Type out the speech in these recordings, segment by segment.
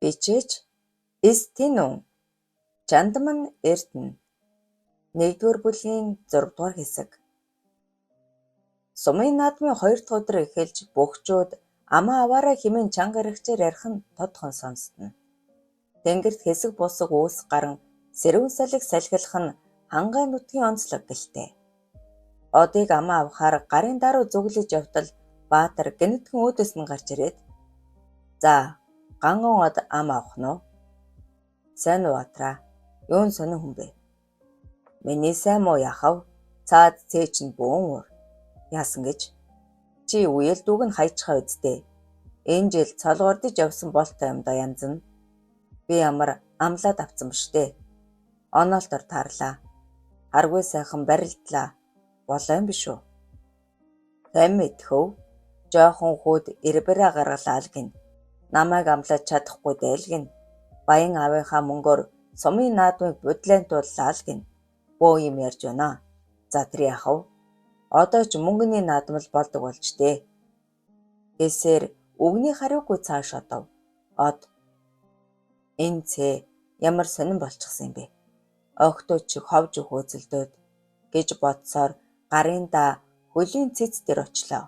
Бичээч Эс Тэнүн, Чандман Эрдэнэ. 1-р бүлгийн 6-р хэсэг. Сумын наадмын 2 дахь өдөр эхэлж бөхчүүд амаа аваарай хэмээн чанга эрэгчээр ярих нь тодхон сонстно. Тэнгэрт хэсэг булсаг үүс гаран сэрүүн салхи салхилах нь хангай нутгийн онцлог гэлтэй. Одыг амаа авахаар гарын даруй зүглэж явтал Баатар гэнэтхэн өөдөөс нь гарч ирээд "За, Ганган од ам авах нь уу?" "Сайн уу, Баатраа. Юун сонин хүн бэ?" "Миний сайн муу яах вэ? Цаад цээ чинь бөөн уур." "Яасан гэж?" "Чи үеэл дүүг нь хайчихаа үсттэй. Энэ жил цолгордож явсан болтой юмдаа янзна. Би ямар амлаад авцсан биш дээ. Оноолтоор таарлаа. Харгүй сайхан барилдлаа. Болоо юм биш үү?" "Хэн мэдэх вэ? Жоохон хүүд эрбэрээ гаргалаа л гэнэ. Намайг амлаж чадахгүй дээ л гэнэ. Баян аавынхаа мөнгөөр сумын наадмыг будлаантууллаа л гэнэ. Бөө юм ярьж байна. За, тэр яах вэ? Одоо ч мөнгөний наадам л болдог болж дээ." Гэсээр үгний хариугүй цааш одов. Од энэ цээ ямар сонин болчихсон юм бэ? Охидоо чи ховж хөөцөлдөөд гэж бодсоор гарын даа хөлийн цэц дээр очлоо.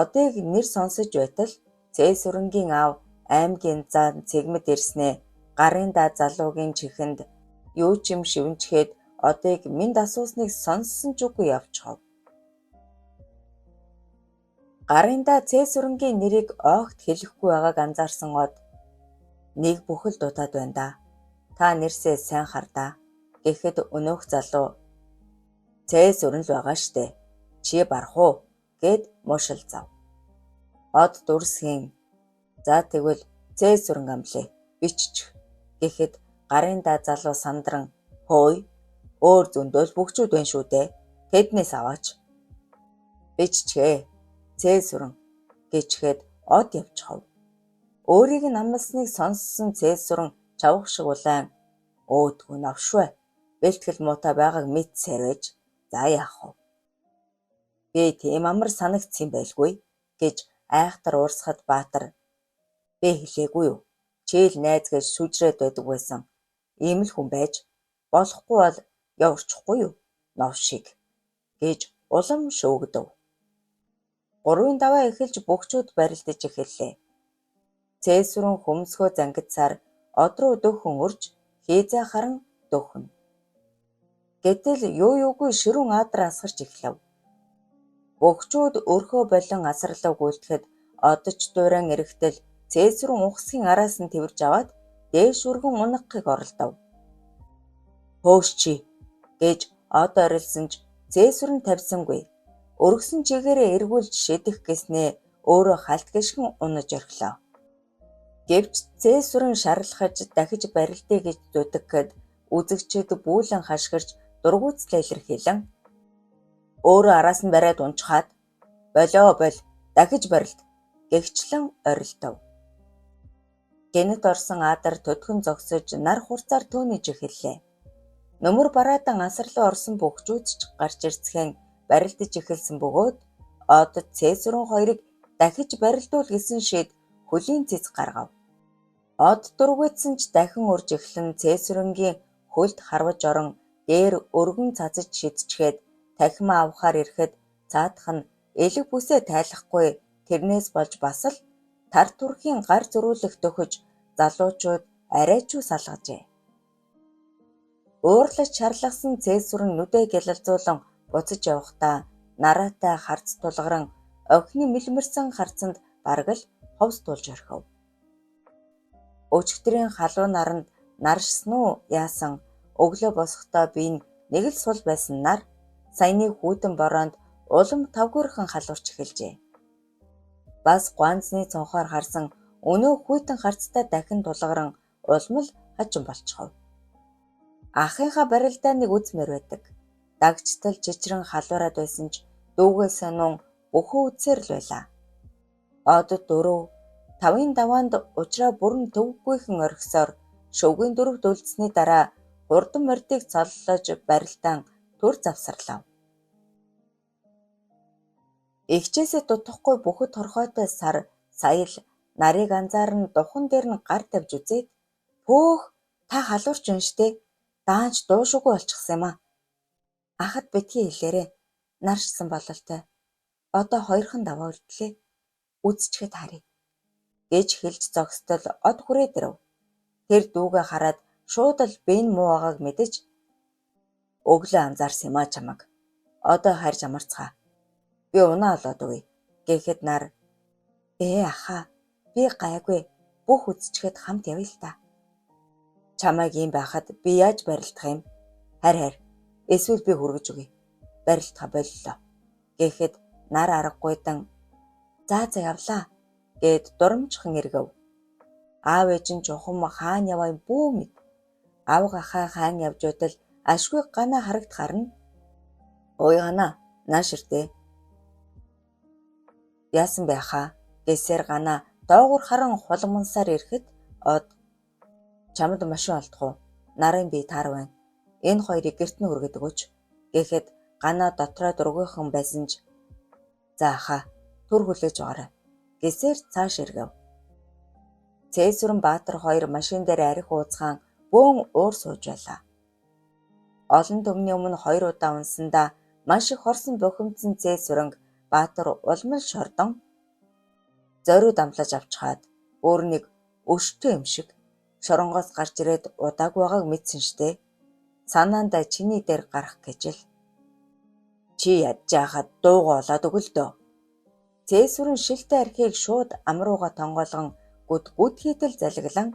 Одыг нэр сонсож байтал Цээсүрэнгийн аав аймгийн зан Цэгмэд ирснээ гарын даа залуугийн чихэнд юу ч юм шивнэчхээд одыг мэнд асуусныг сонссон ч үгүй явчихав. Гарын даа Цээсүрэнгийн нэрийг огт хэлэхгүй байгааг анзаарсан од нэг бүхэл дутаад байна даа. Та нэрсээ сайн хар даа гэхэд өнөөх залуу "Цээсүрэн л байгаа штэ. Чи барах уу?" гэд муушилцав. Од дүрсхийн "За, тэгвэл Цээсүрэн амлая. Биччих" гэхэд гарын даа залуу сандран "Хөөе, өөр зөндөө л бөхчүүд байна шүү дээ. Тэднээс аваач." "Биччихээ. Цээсүрэн" гэчихэд од явчихав. Өөрийг нь амласныг сонссон Цээсүрэн чавга шиг улаан "Өөдгөө новшвэ. Бэлтгэл муутай байгааг мэдсээр байж за яах вэ? Би тийм амар санагдсан байлгүй" гэж айхтар уурсахад Баатар "Би хэлээгүй юу? Чи л найз гэж сүжрээд байдаг байсан. Ийм л хүн байж болохгүй бол яварчихгүй юу? Новшиг" гэж улам шөөгдөв. Гурвын даваа эхэлж бөхчүүд барилдаж эхэллээ. Цээсүрэн хөмсгөө зангидсаар од руу дөхөн өрж хийзээ харан дөхнө. Гэтэл юу юугүй ширүүн адар асгарч эхлэв. Бөхчүүд өрхөө болон асарлав гүйлтэхэд одож дуурайн эрэхтэл Цээсүрэн ухасхийн араас нь тэвэрж аваад дээш өргөн унагахыг оролдов. "Хөөш чи" гэж од орилсон ч Цээсүрэн тавьсангүй. Өргөсөн чигээрээ эргүүлж шидэх гэснээ өөрөө халт гишгэн унаж орхилоо. Гэвч Цээсүрэн шарлахаж дахиж барилдъя гэж зүтгэхэд үзэгчид бүүлэн хашгирч дургүйцлээ илэрхийлэн "Өөрөө араас нь бариад унчхаад болио боль, дахиж барилд" гэгчлэн орилдов. Гэнэт орсон Адар төдгөн зогсож нар хурцаар төөнийж эхэллээ. Нөмөр бараадан асар руу орсон бөхчүүд ч гарч ирцгээн барилдаж эхэлсэн бөгөөд одод Цээсүрэн хоёрыг дахиж барилдуул гэсэн шид хөлийн цэц гаргав. Од дургүйцсэн ч дахин урьж эхлэн Цээсүрэнгийн хөлд харваж орон дээр өргөн цацаж шидчихэд танхимаа авахаар ирэхэд цаадах нь элэг бүсээ тайлахгүй тэрнээс болж бас л тар турхийн гар зөрүүлэх дөхөж залуучууд арай ч салгажээ. Уурлаж шарлагсан Цээсүрэн нүдээ гялалзуулан буцаж явахдаа нараатай харц тулгаран охины мэлмэрсэн харцанд бараг л ховс тулж орхив. Өчигдрийн халуун наранд наршсан уу яасан өглөө босохдоо бие нь нэг л сул байсан нар саяны хүйтэн бороонд улам тавгуурхан халуурч эхэлжээ. Бас гуанзны цонхоор харсан өнөө хүйтэн харцтай дахин тулгаран улам л хачин болчихов. Ахынхаа барилдааныг үзмээр байдаг. Дагчтал чичрэн халуураад байсан ч дүүгээ сануун бөхөө үзсээр л байлаа. Одод 4 5-ын даваанд учраа бүрэн төвөггүйхэн орхисоор шөвгийн дөрөвт үлдсэний дараа хурдан морьдыг цоллож барилдаан түр завсарлав. Эгчээсээ дутахгүй бүхэд хорхойтой сар сая л Нарыг анзааран духан дээр нь гар тавьж үзээд "Пөөх та халуурч байна штэ. Даанч дуушуугүй болчихсон юм аа. Ахад битгий хэлээрэй. Нарчсан бололтой. Одоо хоёрхан даваа үлдлээ. Үзчихээд харъя" гэж хэлж зогсдол од хүрээд ирэв. Тэр дүүгээ хараад шууд л би нь муу байгааг мэдэж өглөө анзаарсан юм аа чамайг. Одоо харж амарцгаа. Би унаа олоод өгье гэхэд нар ахаа би гайгүй бүх үзчихэд хамт явъя л та. Чамайг ийм байхад би яаж барилдах юм? Харь харь эсвэл би хүргэж өгье. Барилдахаа боллоо гэхэд нар аргагүйдан за за явлаа гэд дурамжхан эргэв. Аав ээж нь чухам хаана яваа юм бүү мэд. Авга ахаа хаан явж байтал ашгүй Ганаа харагдахаар нь "Ой Ганаа нааш ирдээ. Яасан бэ ахаа?" гэсээр Ганаа доогуур харан хулгамансаар ирэхэд од "Чамд машин олдох уу? Нарын бие таар байна. Энэ хоёрыг гэрт нь хүргээд өгөөч" гэхэд Ганаа дотроо дургүйхан байсан ч "За ахаа түр хүлээж аваарай" гэсээр цааш эргэв. Цээсүрэн Баатар хоёр машин дээр архи ууцгаан бөөн уур сууж байлаа. Олон түмний өмнө хоёр удаа унсандаа маш их хорсон бухимдсан Цээсүрэнг Баатар улам л шордон зориуд дамлаж авчхаад өөр нэг өштөө юм шиг шоронгоос гарч ирээд удаагүй байгааг мэдсэн штэ. Санаандаа чиний дээр гарах гэж л. Чи ядж яахад дуугаа олоод өгөл дөө. Цээсүрэн шилтэй архийг шууд ам руугаа тонгоолгон гүд гүд хийтэл залгилан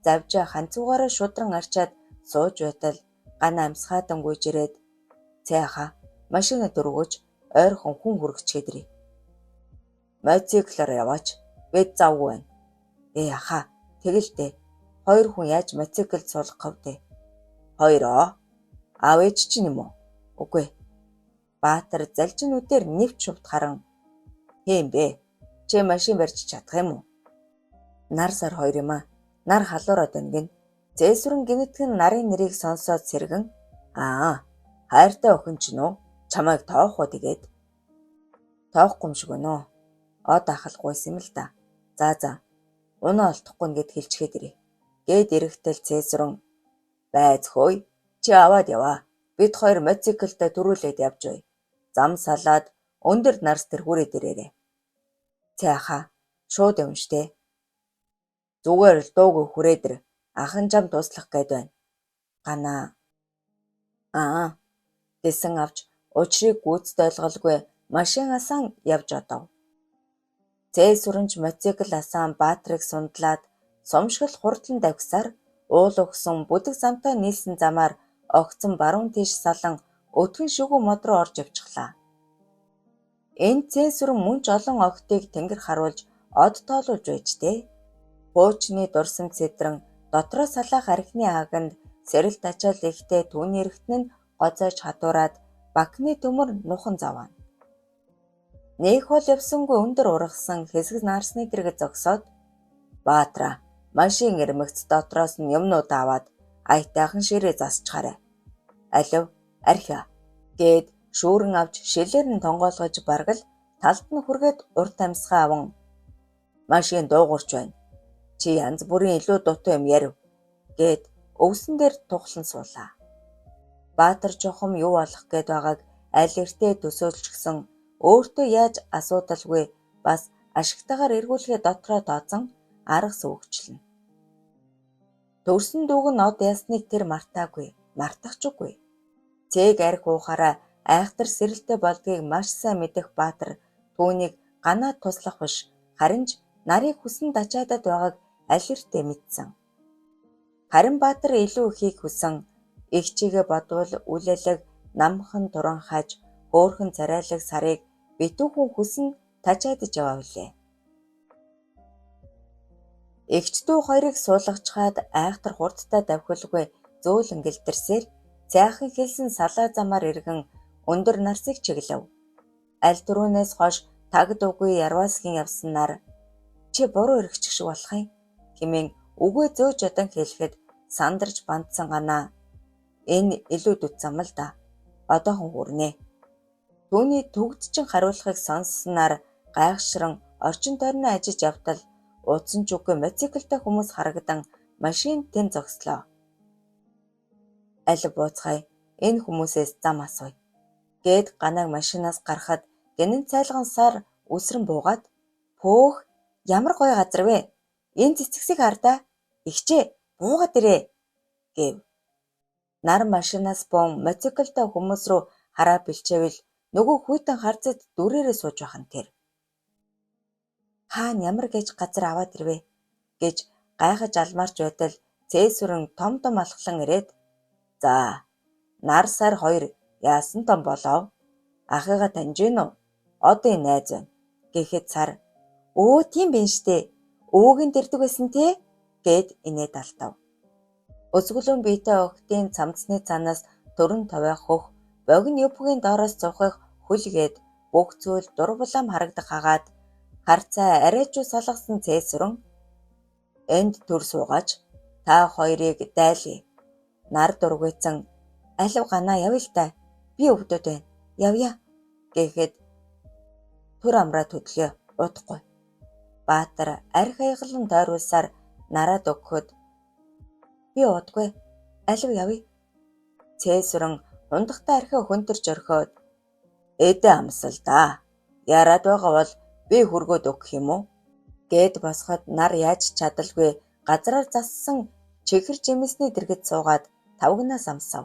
завжаа ханцуугаараа шудран арчаад сууж байтал Ганаа амьсгаадан гүйж ирээд "Цээ ахаа машина дөрвөөж ойрхон хүн хүргэчгээд ирье. Мотоциклоор яваач бид завгүй байна. Ахаа тэгэл дээ. Хоёр хүн яаж мотоциклд суулгах вэ дээ? Хоёроо? Аав ээж чинь юм уу? Үгүй. Баатар залжин нүдээр нэвч шувт харан "Хэм бэ? Чи машин барьж чадах юм уу? Нар сар хоёр юм аа. Нар халуураад байна гин." Зээсүрэн гинэтхэн нарын нэрийг сонсоод сэргэн "Аа, хайртай охин чинь үү? Чамайг тоох уу тэгээд?" "Тоохгүй юм шиг байна уу? Од ахал гуйсан юм л да. За за. Унаа олдохгүй нь гэд хэлчихэд ирье" гэд эрэхтэл Цээсүрэн "Байз хөөе. Чи аваад яваа. Бид хоёр мотоциклтэй түрүүлээд явж байя. Зам салаад өндөр нарс тэр хүрээд ирээрэй. Цээ ахаа шууд явна штэ. Зүгээр л дуугүй хүрээд ир. Ахан чам туслах гээд байна. Ганаа "Аа" гэсэн авч учрыг гүйцэд ойлголгүй машин асаан явж одов. Цээсүрэнч мотоцикл асаан Баатрыг сундлаад сумшгал хурдлан давхисаар уул өгсөн бүдэг замтай нийлсэн замаар огцом баруун тийш салан өтгөн шигүү мод руу орж явчихлаа. Энэ Цээсүрэн мөн ч олон охидыг тэнгэр харуулж од тоолуулж байж дээ. Хуучны дурсамж сэдрэн дотроо салаах архины аганд сэрэлт ачаал ихтэй түүний эргэтэн нь гоцоож хадуураад бакны төмөр нухан зовооно. Нэг хол явсангүй өндөр ургасан хэсэг наарсны дэргэд зогсоод "Баатраа машин ирмэгц дотроос нь юмнууд аваад аятайхан ширээ засчхаарай. Алив архиа" гээд шүүрэн авч шилээр нь тонгоолгож бараг л талд нь хүргээд урт амьсгаа аван "Машин дуугарч байна. Чи янз бүрийн илүү дутуу юм ярив" гээд өвсөн дээр тухлан суулаа. Баатар чухам юу болох гээд байгааг аль эртээ төсөөлчихсөн өөртөө яаж асуудалгүй бас ашигтайгаар эргүүлэхээ дотроо тооцон арга сөвөгчлөнө. Төрсөн дүүг нь од ясныг тэр мартаагүй, мартах ч үгүй. Цээг архи уухаараа айхтар сэрэлтэй болдгийг маш сайн мэдэх Баатар түүнийг Ганаа туслах биш харин ч нарыг хүсэн дачаадад байгааг аль эртээ мэдсэн. Харин Баатар илүү ихийг хүсэн эгчийгээ бодвол үл алиг намхан туран хаж хөөхөн царайлаг сарыг битүүхэн хүсэн тачаадаж яваа билээ. Эгч дүү хоёрыг суулгачхаад айхтар хурдтай давхилгүй зөөлөн гэлдэрсээр цайхан хэлсэн салаа замаар эргэн өндөр нарсыг чиглэв. Аль түрүүнээс хойш таг дуугүй Ярвасгийн явсан нар "Чи буруу эргэчих шиг болох юм" хэмээн үгээ зөөж ядан хэлэхэд сандарч бандсан Ганаа "Энэ илүү дөт зам л да. Одоохон хүрнэ." Түүний түгдчин хариулахыг сонссноор гайхшран орчин тойрноо ажиж явтал Уудсан ч үгүй мотоциклтай хүмүүс харагдан машин тэн зогслоо. Аль бууцгаая, энэ хүмүүсээс зам асууя гээд Ганаг машинаас гарахад гэнэн цайлган сар үсрэн буугаад "Пөөх, ямар гоё газар вэ? Энэ цэцгсийг хардаа. Эгчээ, буугаад ирээ" гэв. Нар машинаас буун мотоциклтай хүмүүс рүү хараа бэлчээвэл нөгөө хүйтэн харцад дүрээрээ сууж байх нь тэр. Хаана ямар гэж газар аваад ирвэ гэж гайхаж алмаарч байтал Цээсүрэн том том алхлан ирээд "За, нар сар хоёр яасан том болов? Ахыгаа таньж гин үү? Одын найз байна" гэхэд сар "Өө, тийм биш штэ. Өвөөгөнд ирдэг байсан те" гэд инээд алдав. Өсгөлөн биетэй охидын цамцны цаанаас төрөн товой хөх богино юбкийн доороос зовхих хүлгээд бүх зүйл дур булаам харагдах хагаад харцаа арайчуу салгасан Цээсүрэн "Энд төр суугаач, та хоёрыг дайлъя." Нар дургүйцэн "Алив Ганаа явъя л даа. Би өвдөд байна. Явъя" гэхэд түр амраа хөдлөө удахгүй. Баатар архи аягалан тойруулсаар нараад өгөхөд "Би удгүй. Алив явъя." Цээсүрэн хундахтай архиа хөнтөрч орхиод "Эдээ амсал даа. Яраад байгаа бол би хөргөөд өгөх юм уу?" гэд босоход нар яаж чадалгүй газраар зассан чихэр жимсний дэргэд суугаад тавгнаас амсав.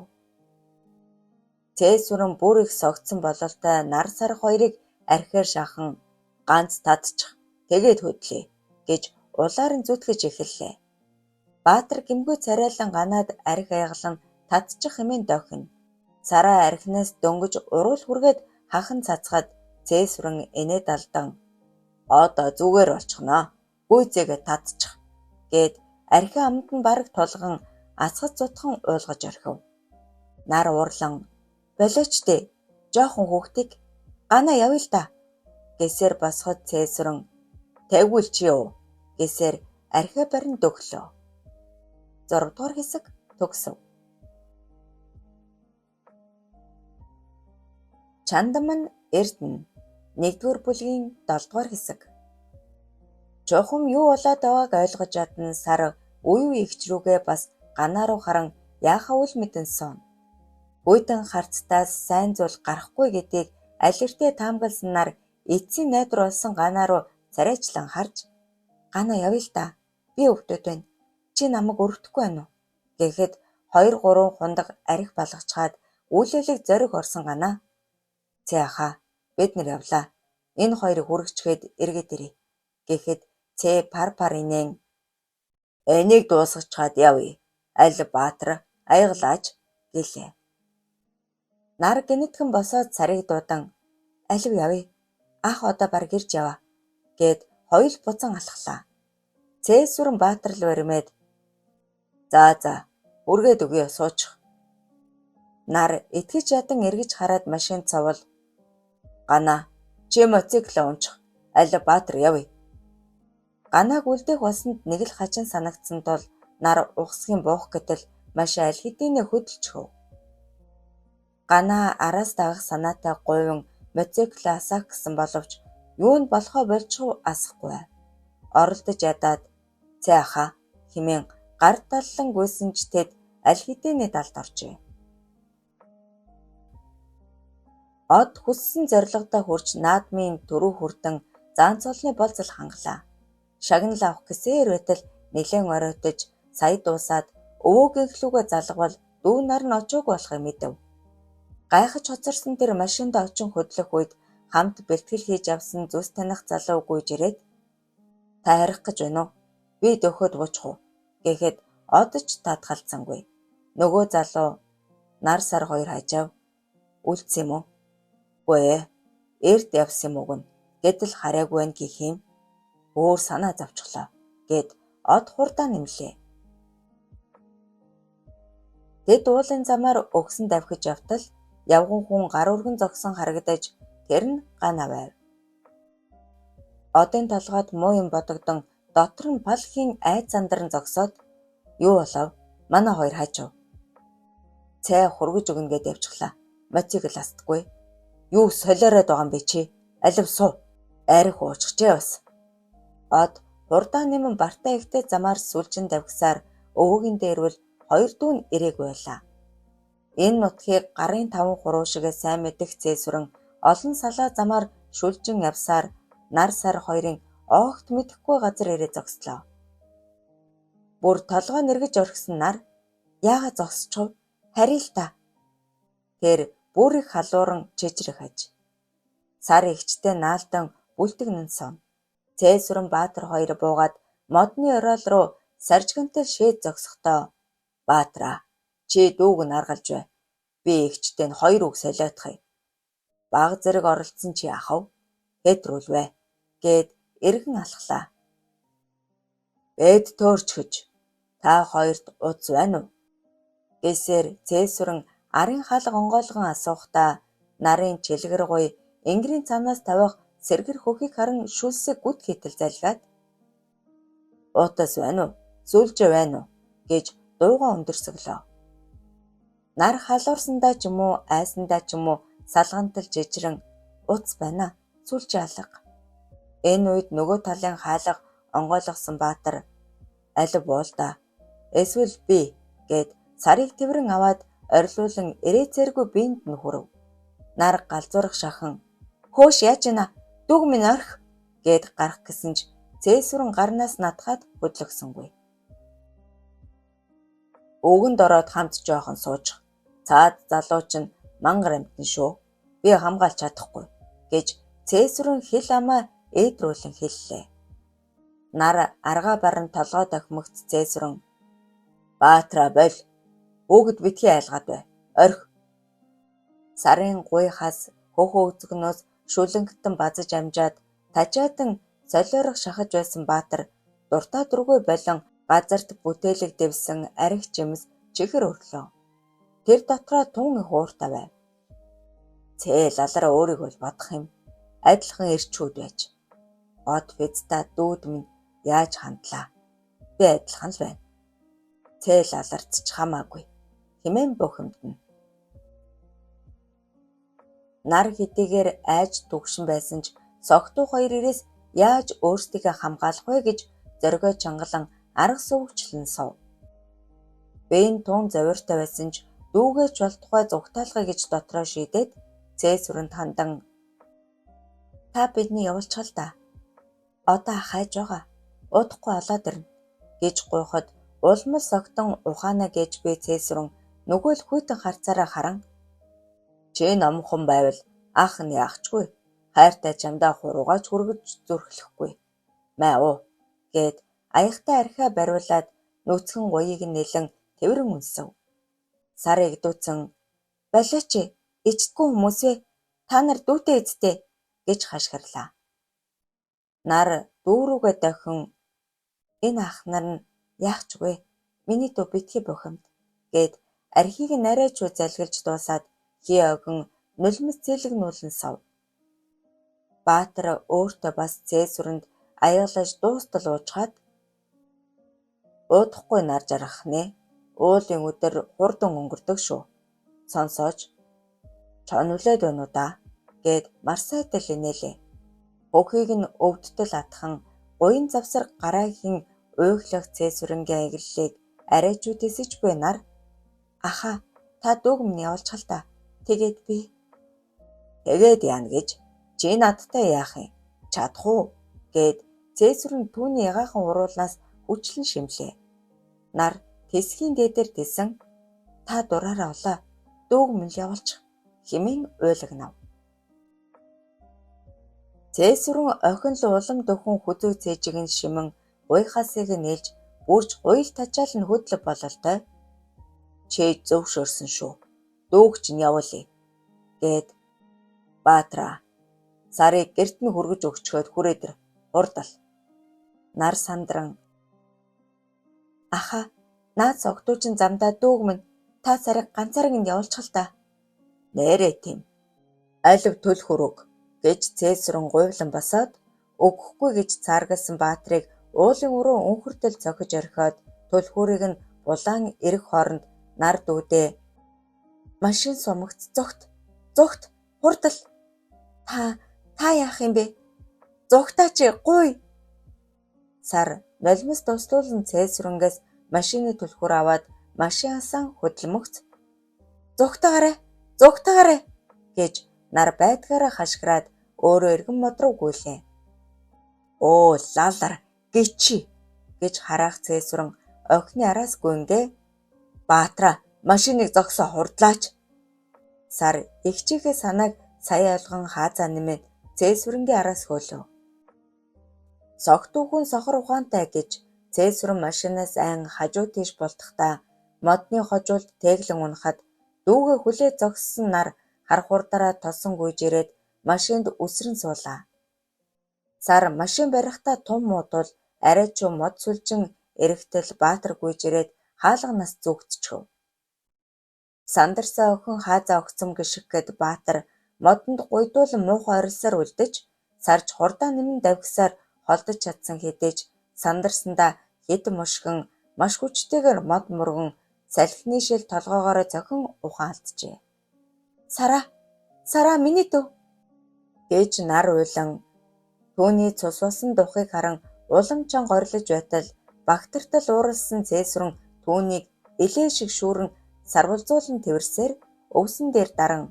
Цээсүрэн бүр их согдсон бололтой нар сар хоёрыг архиар шахан ганц татчих тэгээд хөдлөе гэж улаар нь зүтгэж эхэллээ. Баатар гэмгүй царайлан ганаад архи аягалан татчих хэмээн дохино. Сараа архинаас дөнгөж уруул хүргээд хахан цацхад Цээсүрэн инээд алдан "Одоо зүгээр болчихно. Гүйцээгээ татчих" гээд архи амд нь бараг тулган асгаж зутхан уулгаж орхив. Нар уурлан "Болооч дээ. Жоохон хүүхдийг Ганаа явъя л даа" гэсээр босоход Цээсүрэн "Тэгвэл чи юу" гэсээр архиа барин дөглөө. 6 дугаар хэсэг төгсөв. Чандман Эрдэнэ 1-р бүлгийн 7 дугаар хэсэг. Чухам юу болоод байгааг ойлгож ядан сар үе үе эгч рүүгээ бас Ганаа руу харан яахаа үл мэдэн сууна. Хүйтэн харцтаас сайн зүйл гарахгүй гэдгийг аль эртээ таамагласнаар эцсийн найдвар болсон Ганаа руу царайчлан харж "Ганаа явъя л даа. Би өвдөд байна. Чи намайг өрөвдөхгүй байна уу?" гэхэд 2 3 хундаг архи балгачхаад үлээлэг зориг орсон Ганаа "Цээ ахаа, бид нар явлаа. Энэ хоёрыг хүргэчгээд эргээд ирье" гэхэд Цээ пар пар инээн "Энийг дуусгачихаад явъя. Аль Баатар аягалаач" гэлээ. Нар гэнэтхэн босоод сарыг дуудан "Алив явъя. Ах одоо бараг ирж яваа" гэд хоёул буцан алхлаа. Цээсүрэн Баатар л баримээд "За за, үргээд өгье суучих." Нар итгэж ядан эргэж хараад машинд сувал "Ганаа, чи мотоциклээ унчих. Аль Баатар явъя." Ганааг үлдээх болсонд нэг л хачин санагдсан тул нар угсхийн буух гэтэл машин аль хэдийнэ хөдөлчихөв. Ганаа араас дагах санаатай гуйван мотоциклээ асаах гэсэн боловч юу нь болохоо болчихов асахгүй байв. Оролдож ядаад "Цээ ахаа" хэмээн гар даллан гүйсэн ч тэд аль хэдийнэ далд оржээ. Од хүссэн зорилгодоо хүрч наадмын түрүү хүртэн Заанцуулны болзол хангалаа. Шагнал авах гэсээр байтал нэлээн оройтож сая дуусаад өвөөгийнхлүүгээ залгавал дүү нар нь очоогүй болохыг мэдэв. Гайхаж хоцорсон тэр машиндаа очин хөдлөх үед хамт бэлтгэл хийж явсан зүс таних залуу гүйж ирээд "Та харих гэж байна уу? Би дөхөөд буучих уу?" гэхэд од ч татгалзсангүй. Нөгөө залуу нар сар хоёр хажаав. Үлдсэн юм уу? Үгүй эрт явсан юм уг нь. Гэтэл хараагүй байна гэх юм. Өөр санаа зовчихлоо гэд од хурдаа нэмлээ. Тэд уулын замаар өгсөн давхиж явтал явган хүн гар өргөн зогсон харагдаж тэр нь Ганаа байв. Одын толгойд муу юм бодогдон дотор нь пал хийн айц сандарн зогсоод "Юу болов? Манай хоёр хаачав?" "Цай хургаж өгнө гэд явчихлаа. Моциг л астгүй." "Юу солиороод байгаа юм бэ чи? Алив суу. Арх ууччихжээ бас." Од хурдаа нэмэн Бартай эгтэй замаар сүлжин давхисаар өвөгийн дээрвэл хоёр дүү нь ирээгүй байлаа. Энэ нутгийг гарын 5 хуруу шигээ сайн мэдэх Цээсүрэн олон салаа замаар шүлжин явсаар нар сар хоёрын огт мэдэхгүй газар ирээ зогслоо. Бүр толгой нэргэж орхисон нар яагаад зогсчихов? Харъя л та. Тэр бүр их халууран чичрэх аж. Сар эгчтэй наалдан бүлтэгнэн сум. Цээсүрэн Баатар хоёр буугаад модны ороол руу саржигнтал шээд зогсохдоо Баатраа чи дүүг нь аргалж бай. Би эгчтэй нь хоёр үг солиодох юм. Баг зэрэг оролцсон чи яах вэ? Хэтрүүлвэ гэд эргэн алхлаа. Бэд төөрчгөж та хоёрт утас байна уу? Гэсээр Цээсүрэн арын хаалга онгойлгон асуухдаа нарын чилгэр гуй энгэрийн цаанаас тавих сэргэр хөхийг харан шүлсээ гүт хийтэл залгиад утас байна уу? Сүлжээ байна уу? Гэж дуугаа өндөрсөглөө. Нар халуурсандаа ч юм уу, айсандаа ч юм уу салгантал жижрэн утас байна. Сүлжээ алга. Энэ үед нөгөө талын хаалга онгойлгосон Баатар алив буул да. Эсвэл би гэд сарыг тэврэн аваад орилуулан ирээцээргүй биед нь хүрэв. Нар галзуурах шахан хөөш яаж ийна дүүг минь орхи гэд гарах гэсэн ч Цээсүрэн гарнаас натгаад хөдлөгсөнгүй. Өгөнд ороод хамт жоохон суучих. Цаад залуу чинь мангар амьтан шүү. Би хамгаалж чадахгүй гэж Цээсүрэн хэл амаа ээдрүүлэн хэллээ. Нар аргаа баран толгой дохимогц Цээсүрэн Баатраа боль. Бүгд битгий айлгаад бай. Орхи. Сарын гуй хас хөх өвзгөнөөс шүлэнгэтэн базаж амжаад тажаадан солиорох шахаж байсан Баатар дуртай дургүй болон газарт бүтээлэг дэвсэн архи жимс чихэр өрлөө. Тэр дотроо тун их ууртай байв. Цээл алараа өөрийгөө л бодох юм. Адилхан эрчүүд байж. Од физта дүүд минь яаж хандлаа. Би адилхан л байна. Цээл аларц ч хамаагүй. Хэмээн бухимдна. Нар хэдийгээр айж түгшин байсан ч согтуу хоёр ирээс яаж өөрсдийгөө хамгаалах вэ гэж зоригоо чангалан арга сувгчлан сов. Бэн тун завиртай байсан ч дүүгээ ч болтугай зугтаалгая гэж дотроо шийдээд Цээсүрэнд хандан та бидний явуулчихал да. Одоо хайж байгаа. Удахгүй олоод ирнэ гэж гуйхад улмал согтон ухаана гэж би Цээсүрэн нөгөө л хүйтэн харцаараа харан чи номхон байвал ах нь яахчгүй. Хайртай чамдаа хуруугаач хүргэж зүрхлэхгүй. Мэ уу гэд аяхтай архиа бариулаад нүцгэн гуйыг нэлэн тэврэн үнсэв. Сар эгдүүцэн болооч ичдэггүй хүмүүс ээ. Та нар дүүтэй эзтэй гэж хашгирлаа. Нар дүүрүүгээ дохин энэ ах нар нь яах ч вэ? Миний дүү битгий бухимд гэд архийг нь арай ч залгилж дуусаад хий огин нулимс цэлэгнүүлэн сов. Баатар өөртөө бас Цээсүрэнд аяглаж дуустал уучгаад удахгүй нар жаргах нэ. Уулын өдөр хурдан өнгөрдөг шүү. Сонсооч чонвлээд байна уу да гэд марсайтал инээлээ. Хөхийг нь өвдтөл атхан гуян завсар гараагийн уйхлах Цээсүрэнгийн аяглалыг арай ч үтээсэж буй нар аха та дүүг минь явуулчихал та. Тэгээд би тэгээд яана гэж чи надтай яах юм? Чадах уу? Гэд Цээсүрэн түүний ягаахан уруулнаас хүчлэн шимлээ. Нар тэсхийн дээдэр тэсэн та дураараа олоо. Дүүг минь явуулчих хэмээн уйлагнав. Цээсүрэн охин л улам дөхөн хүзүү цээжийг нь шимэн уйхасыг нээлж бүрч уйл тачаал нь хөдлөг бололтой. Чи зөвшөөрсөн шүү. Дүүг чинь явуулъя гэд Баатраа сарыг гэрт нь хүргэж өгчхөөд хүрээд ир. Хурдал. Нар сандран аха наад согтуучин замдаа дүүг минь та сарыг ганцаараа нь явуулчихал та. Нээрээ тийм. Алив төл хөрөг гэж Цээсүрэн гуйвлан босоод өгөхгүй гэж цааргалсан Баатрыг уулын өрөө өнхөртөл цохиж орхиод түлхүүрийг нь булаан эрэх хооронд нар дүүдээ машин сумагц зогт зогт хурдал та яах юм бэ? Зугтаач гуй. Сар нулимс дуслуулан цээсүрэнгээс машины түлхүүр аваад машин асан хөдөлмөгц "Зугтаагаарай! Зугтаагаарай!" гэж нар байдгаараа хашгираад өөрөө эргэн мод руу гүйлээ. "Өө лалар гिचи" гэж хараах цээсүрэн охины араас гүнгээ "Баатраа машиныг зогсоо хурдлаач!" Сар эгчийнхээ санааг сая ойлгон хаазаа нэмэн цээсүрэнгийн араас хөөлөв. Согтуу хүн сохор ухаантай гэж цээсүрэн машинаас айн хажуу тийш бултахдаа модны хожуулд тээглэн унахад дүүгээ хүлээж зогссон нар хар хурдаараа тосон гүйж ирээд машинд үсрэн суулаа. Сар машин барихтаа тум муудвал арай ч мод сүлжин эрэхтэл Баатар гүйж ирээд хаалганаас зүүгдчихөв. Сандарсан охин хаазаа огцом гишгэхэд Баатар модонд гуйдуулан муухай орилсоор үлдэж, сарж хурдаа нэмэн давхисаар холдож чадсан хэдий ч сандарсандаа хэд мушгин маш хүчтэйгээр мод мөргөн салхины шил толгойгоороо цохин ухаан алджээ. "Сараа! Сараа миний дүү!" гэж нар уйлан түүний цус болсон духыг харан улам чанга орилож байтал багтартал ууралсан цээсүрэн түүнийг элээ шиг шүүрэн сарвалзуулан тэвэрсээр өвсөн дээр даран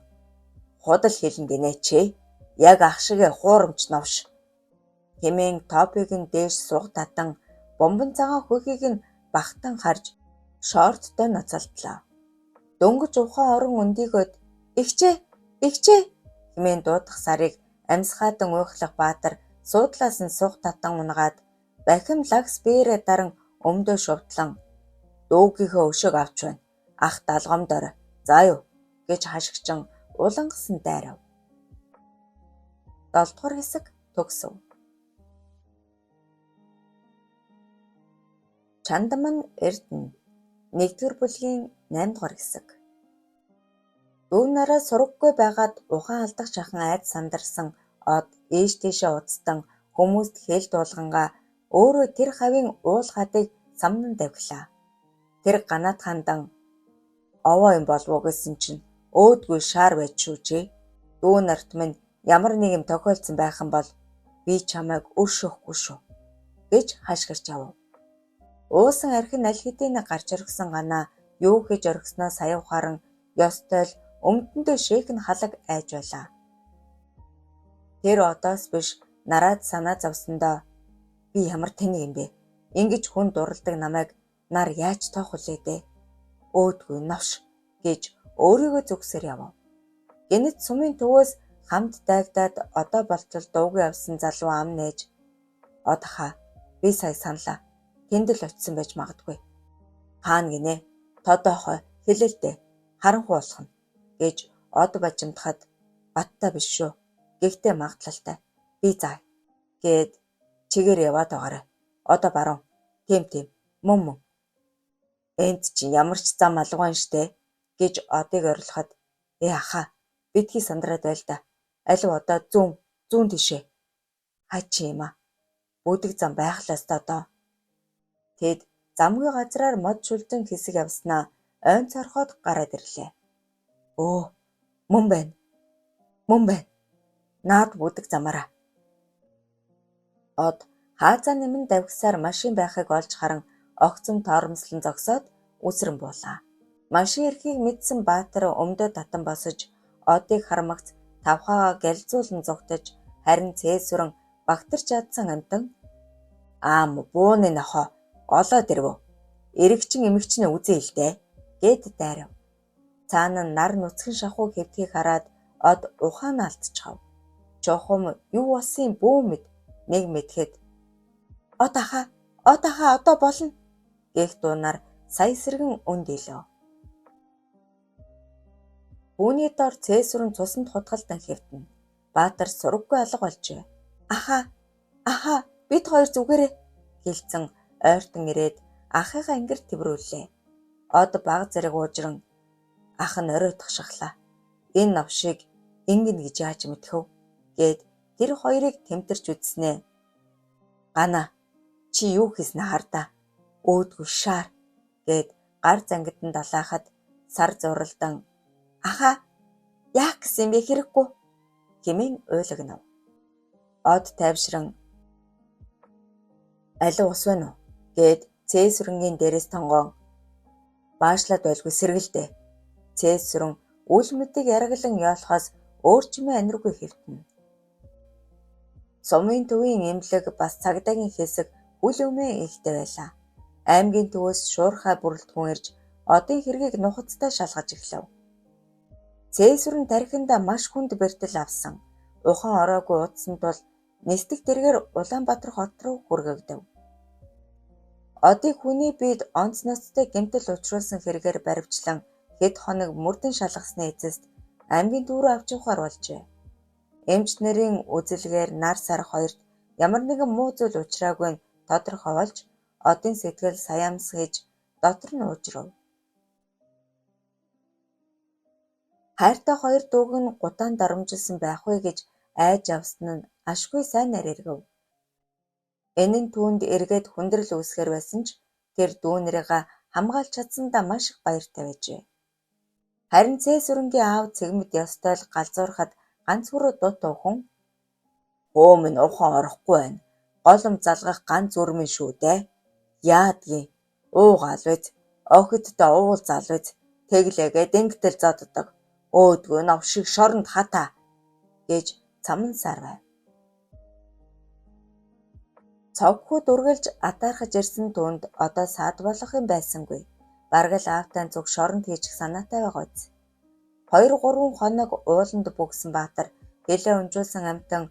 "Худал хэлнэ гинэ чи! Яг ах шигээ хуурамч новш!" хэмээн топыг нь дээш суг татан бомбон цагаан хөхийг нь багтан харж шорттой ноцолдлоо. Дөнгөж ухаан орон өндийгөөд "Эгчээ! Эгчээ!" хэмээн дуудах сарыг амьсгаадан уйхлах Баатар суудлаас нь суг татан унагаад бахим лагс биеэрээ даран өмдөө шувтлан "Дүүгийнхээ өшөөг авч байна. Ах далгомд орой. За юу" гэж хашгичин улангасан дайрав. 7 дугаар хэсэг төгсөв. Чандман Эрдэнэ 1-р бүлгийн 8 дугаар хэсэг. Дүү нараа сураггүй байгаад ухаан алдах шахан айд сандарсан од ийш тийшээ уцтан хүмүүст хэл дуулгангаа өөрөө тэр хавийн уул хадыг самнан давхилаа. Тэр ганаат хандан овоо юм болов уу гэсэн чинь өөдгүй шаар байж шүү чи. Дүү нарт минь ямар нэг юм тохиолдсон байх юм бол би чамайг өршөөхгүй шүү гэж хашгирч авав. Уусан архин аль хэдийнэ гарч орхисон ганаа юу хийж орхисноо сая ухаан ёстой л өмдөндөө шээхэн халаг айж байлаа. Тэр одоос биш нараад санаа зовсондоо би ямар тэнэг юм бэ? Ингэж хүн дурладаг намайг нар яаж тоох вүлээ дээ? Өөдгүй новш гэж өөрийгөө зүгсээр явав. Гэнэт сумын төвөөс хамт дайгдаад одоо болтол дуугүй явсан залуу ам нээж "Одхаа би сая саналаа. Тэнд л очисон байж магадгүй. Хаана гинэ? Тодоохой хэлэлдэ. Харанхуй болох нь" гэж од бажимдахад "Баттай биш шүү. Гэхдээ магадлалтай. Би заа" гээд чигээр яваад байгаарай. Одоо баруун. Тийм тийм. Мөн мөн. "Энд чинь ямар ч зам алга байна штэ" гэж одыг орилоход "Ээ ахаа битгий сандраад байл да. Алив одоо зүүн зүүн тийшээ. Хаач юм аа. Бүдэг зам байх л ёстой доо." Тэд замгүй газраар мод шүлжин хэсэг явснаа ойн цорхоод гараад ирлээ. "Өө мөн байна. Мөн байна. Наад бүдэг замаараа." Од хаазаа нэмэн давхисаар машин байхыг олж харан огцом торомслон зогсоод үсрэн буулаа. Машин ирэхийг мэдсэн Баатар өмдөө татан босож одыг хармагц тавхаагаа гялзуулан зугтаж харин цээсүрэн багтарч чадсан амьтан "Аам бууны нохоо олоод ирэв. Эрэгчин эмэгчнээ үзээ л дээ" гэд дайрав. Цаана нь нар нүцгэн шахуу хэвтгийг хараад од ухаанаа алдчихав. Чухам юу болсон бүү мэд нэг мэдэхэд "Од ахаа, од ахаа одоо болно" гэх дуунаар сая сэргэн өнд илв. Үүний дор цээсүрэн цусанд хутгалдан хэвтэнэ. Баатар сураггүй алга болжээ. "Ахаа, ахаа бид хоёр зүгээрээ" гэлцэн ойртон ирээд ахыгаа ингэр тэврүүллээ. Од баг зэрэг уужран ах нь орой тагшглаа. "Энэ новшийг ингэнэ гэж яаж мэдэх вэ?" гэд тэр хоёрыг тэмтэрч үзснээ. "Гана чи юу хийснээ хардаа. Өөдгүй шаар" гэд гар зангидан далаахад сар зуралдан "Ахаа яах гэсэн бэ хэрэггүй" хэмээн уйлагнав. Од тайвшран Алив ус байна уу? Гэд Цээсүрэнгийн дээрээс тонгоон баашлаад байлгүй сэргэлдэ. Цээсүрэн үл мэдийг яраглан яолохоос өөр чимээ аниргүй хэвтэнэ. Сумын төвийн эмнэлэг бас цагдаагийн хэсэг үл өмөө ихтэй байлаа. Аймгийн төвөөс шуурхай бүрэлдэхүүн ирж одын хэргийг нухацтай шалгаж эхлэв. Цээсүрэн тархиндаа маш хүнд бэртэл авсан. Ухаан ороогүй удсан тул нисдэг дэргээр Улаанбаатар хот руу хүргэгдэв. Одыг хүний биед онц ноцтой гэмтэл учруулсан хэрэгээр баривчлан хэд хоног мөрдөн шалгасны эцэст аймгийн төв рүү авч явахаар болжээ. Эмч нарын үзэлгээр нар сар хоёрт ямар нэгэн муу зүйл учраагүй нь тодорхой болж одын сэтгэл саямсгийж дотор нь уужрав. Хайртай хоёр дүүг нь гутаан доромжилсон байх вэ гэж айж авсан нь ашгүй сайнаар эргэв. Энэ нь түүнд эргээд хүндрэл үүсгэхээр байсан ч тэр дүү нарыгаа хамгаалж чадсандаа маш их баяртай байжээ. Харин Цээсүрэнгийн аав Цэгмэд ёстой л галзуурхад ганц хөрөө дут уухан "Хөө минь ухаан орохгүй байна. Голом залгах ганц үр минь шүү дээ. Яадгийн уугаал биз. Охидтой уулзаал биз. Тэглээгээд ингэтэл зоддог. Өөдгөө нов шиг шоронд хатаа" гэж цамансаар байв. Цовхүүд үргэлж атаархаж ирсэн түүнд одоо саад болох юм байсангүй. Бараг л аавтай зүг шоронд хийчих санаатай байгаа биз. 2 3 хоног ууланд бөгсөн Баатар хилээ унжуулсан амьтан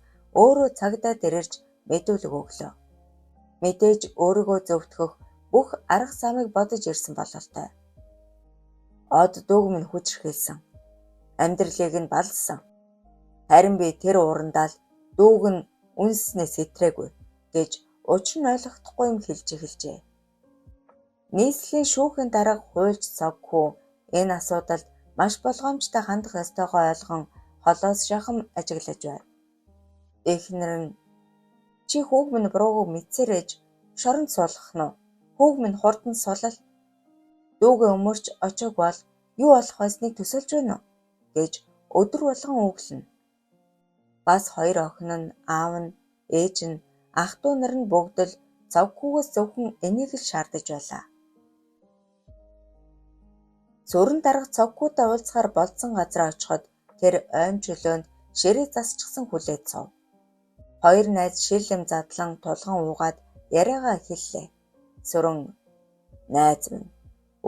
өөрөө цагдаа дээр ирж мэдүүлэг өглөө. Мэдээж өөрийгөө зөвтгөх бүх арга замыг бодож ирсэн бололтой. Од дүүг минь хүчирхийлсэн. Амьдралыг нь баллсан. Харин би тэр уурандаа л дүүг нь үнснээ сэтрээгүй гэж учир нь ойлгохдохгүй юм хэлж эхэлжээ. Нийслэлийн шүүхийн дарга хуульч Цогхүү энэ асуудалд маш болгоомжтой хандах ёстойгоо ойлгон холоос шахам ажиглаж байв. Эхнэр нь чи хүүг минь бурууг мэдсээр ээж шоронд суулгах нь уу? Хүүг минь хурдан сулал. Дүүгээ өмөрч очоог бол юу болох байсныг төсөөлж байна уу? Гэж өдөр болгон үглэнэ. Бас хоёр охин нь, аав нь, ээж нь, ах дүү нар нь бүгд л Цогхүүгээс зөвхөн энийг л шаардаж байлаа. Сүрэн дарга Цогхүүтэй уулзахаар болзсон газраа очиход тэр ойн чөлөөнд ширээ засчихсан хүлээж суув. Хоёр найз шил юм задлан тулган уугаад яриагаа эхэллээ. Сүрэн найз минь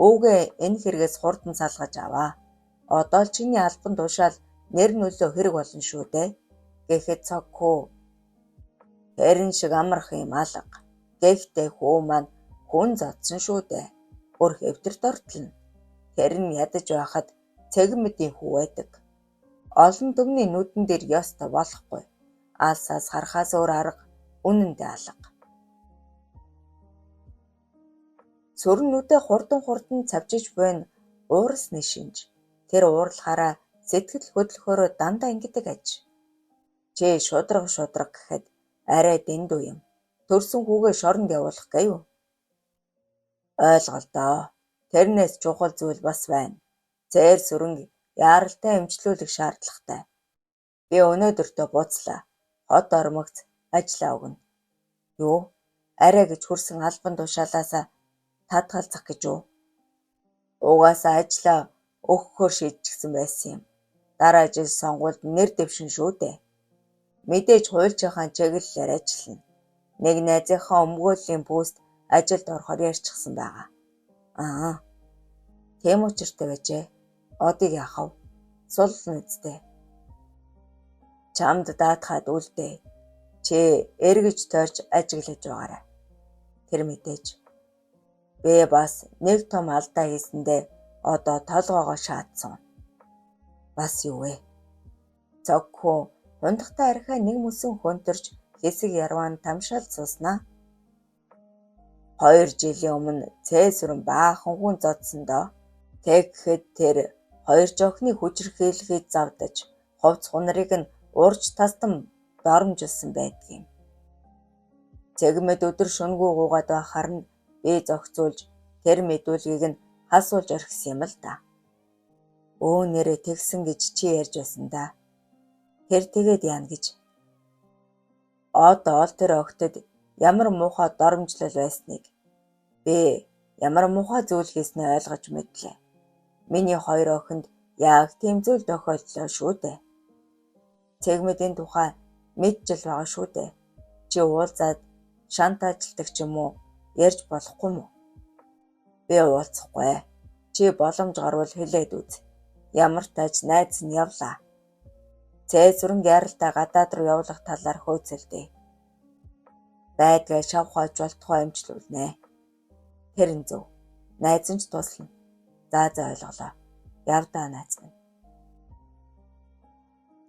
үүгээ энэ хэрэгээс хурдан салгаж аваа. Одоо л чиний албан тушаал нэр нөлөө хэрэг болно шүү дээ. Гэхэд Цогхүү тэрэн шиг амархан юм алга. Гэхдээ хүү маань хүн зодсон шүү дээ. Бүр хэвтэрт ортлоно. Тэр нь ядаж байхад Цэгмэдийн хүү байдаг. Олон түмний нүдэн дээр ёстой болохгүй. Алсаас харахаас өөр арга үнэндээ алга. Сүрэн нүдээ хурдан хурдан цавжиж буйн уурсны шинж. Тэр уурлахаараа сэтгэл хөдлөхөөрөө дандаа ингэдэг аж. Чи шударга шударга гэхэд арай дэндүү юм. Төрсөн хүүгээ шоронд явуулах гэв. Ойлголдоо. Тэрнээс чухал зүйл бас байна. Зээр сүрэнг яаралтай эмчлүүлэх шаардлагатай. Би өнөөдөртөө буцлаа. Хот ормогц ажлаа өгнө. Юу? Арай гэж хүрсэн албан тушаалаасаа татгалзах гэж үү? Угаасаа ажлаа өгөхөөр шийдчихсэн байсан юм. Дараа жил сонгуульд нэр дэвшин шүү дээ. Мэдээж хуульчийнхаа чиглэлээр ажиллана. Нэг найзынхаа өмгөөллийн пүүст ажилд орохоор ярьчихсан байгаа. Аа. Тийм учиртай байжээ. Одыг яах вэ? Суллна үсттэй. Чамд даатхаад үлдээ. Чи эргэж тойрч ажиглаж байгаарай. Тэр мэдээж. Би бас нэг том алдаа хийсэндээ одоо толгоогоо шаадсан. Бас юу вэ? Цогхүү хундахтай архиа нэг мөсөн хөнтөрч хэсэг ярван тамшаал сууснаа. 2 жилийн өмнө Цээсүрэн баахан хүн зодсон доо. Тэгэхэд тэр хоёр жохны хүчирхийллийг завдаж хувц хунарыг нь урж тастан доромжилсан байдгийм. Цэгмэд өдөр шөнөгүй гуугаад байхаар нь би зохицуулж тэр мэдүүлгийг нь хасуулж орхисон юм л да. Өө нэрээ тэгсэн гэж чи ярьж байсан да. Тэр тэгээд яана гэж. Одоо л тэр охтод ямар муухай доромжлол байсныг, би ямар муухай зүйл хийснээ ойлгож мэдлээ. Миний хоёр охинд яг тийм зүйл тохиолдлоо шүү дээ. Цэгмэд энэ тухай мэдчил байгаа шүү дээ. Чи уулзаад шантаажилдаг ч юм уу ярьж болохгүй мүү? Би уулзахгүй. Чи боломж гарвал хэлээд үз. Ямар тааж найз нь явлаа. Цээсүрэн яаралтай гадаад руу явуулах талаар хөөцөлдөе. Байдгаа шав хойж болтугай эмчлүүлнэ. Тэр нь зөв. Найз нь ч туслана. За за ойлголоо. Явдаа найз минь.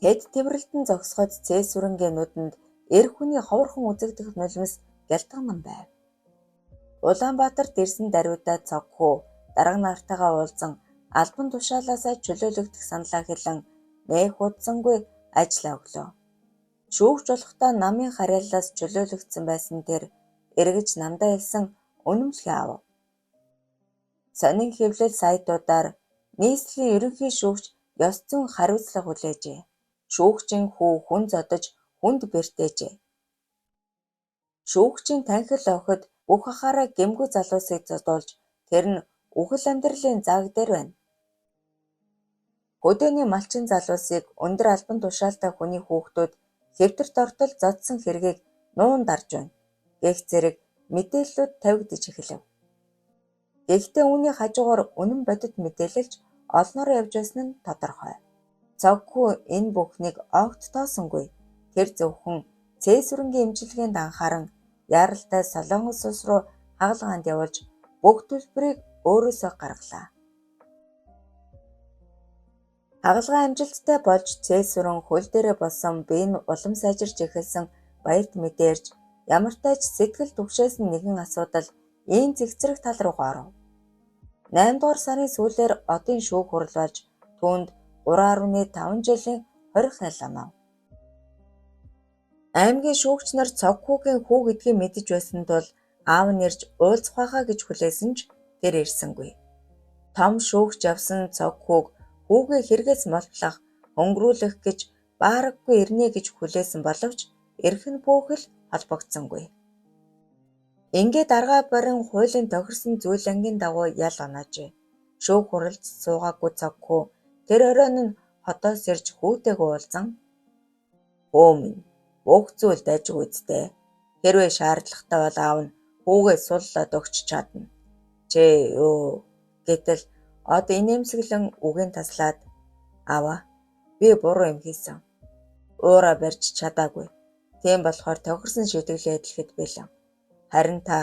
Тэд тэврэлтэн зогсоход Цээсүрэнгийн нүдэнд эр хүний ховорхон үзэгдэх нулимс гялтганан байв. Улаанбаатарт ирсэн даруйдаа Цогхүү дарга нартайгаа уулзан албан тушаалаасаа чөлөөлөгдөх саналаа хэлэн нэх удсангүй ажлаа өглөө. Шүүгч болохдоо намын харьяаллаас чөлөөлөгдсөн байсан тэр эргэж намдаа хэлсэн үнэмлэхээ авав. Сонин хэвлэл сайтуудаар нийслэлийн ерөнхий шүүгч ёс зүйн хариуцлага хүлээжээ. Шүүгчийн хүү хүн зодож хүнд бэртээжээ. Шүүгчийн танхил охид бүх ахаараа гэмгүй залуусыг зодуулж тэр нь үхэл амьдралын зааг дээр байна. Хөдөөний малчин залуусыг өндөр албан тушаалтай хүний хүүхдүүд хэвтэрт ортол зодсон хэргийг нуун дарж байна гэх зэрэг мэдээллүүд тавигдаж эхлэв. Гэхдээ үүний хажуугаар үнэн бодит мэдээлэлч олноор явж байсан нь тодорхой. Цогхүү энэ бүхнийг огт тоосонгүй. Тэр зөвхөн Цээсүрэнгийн эмчилгээнд анхааран яаралтай Солонгос улс руу хагалгаанд явуулж бүх төлбөрийг өөрөөсөө гаргалаа. Хагалгаа амжилттай болж Цээсүрэн хөл дээрээ болсон бие нь улам сайжирч эхэлсэн баярт мэдээрч ямартай ч сэтгэл түгшээсэн нэгэн асуудал ийм зэгцрэх тал руугаа оров. 8 дугаар сарын сүүлээр одын шүүх хурал болж түүнд 3.5 жилийн хорих айл онов. Аймгийн шүүгч нар Цогхүүгийн хүү гэдгийг мэдэж байсан тул аав нь ирж уулзах байхаа гэж хүлээсэн ч тэр ирсэнгүй. Том шүүгч явсан Цогхүүг хүүгээ хэрэгээс молтлох, хөнгөрүүлэх гэж баараггүй ирнэ гэж хүлээсэн боловч эрх нь бүхэл холбогдсонгүй. Ингээд аргаа барин хуулийн тохирсон зүйл ангийн дагуу ял оноожээ. Шүүх хуралд суугаагүй Цогхүү тэр оройн нь хотоос ирж хүүтэйгээ уулзан "Хүү минь, бүх зүйл дажгүй үсттэй. Хэрвээ шаардлагатай бол аав нь хүүгээ суллаад өгч чадна. Чи юу?" Гэтэл од инээмсэглэн үгийн таслаад "Аава, би буруу юм хийсэн. Уураа барьж чадаагүй. Тийм болохоор тохирсон шийтгэлээ эдлэхэд бэлэн. Харин та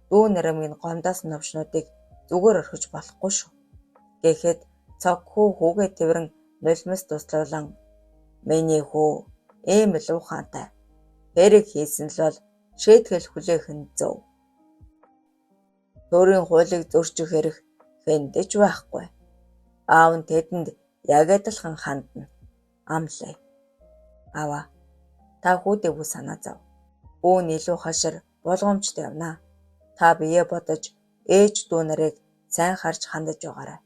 дүү нарийн минь гомдоос новшнуудыг зүгээр орхиж болохгүй шүү." Гэхэд Цогхүү хүүгээ тэврэн нулимс туслуулан "Миний хүү ийм л ухаантай. Хэрэг хийсэн л бол шийтгэл хүлээх нь зөв. Төрийн хуулийг зөрчих эрх хэнд ч байхгүй. Аав нь тэдэнд яг адилхан хандна. Амлая. Аава, та хүүдээгүй санаа зов. Хүү нь илүү хашир болгоомжтой явна. Та биеэ бодож ээж дүү нарыг сайн харж хандаж байгаарай."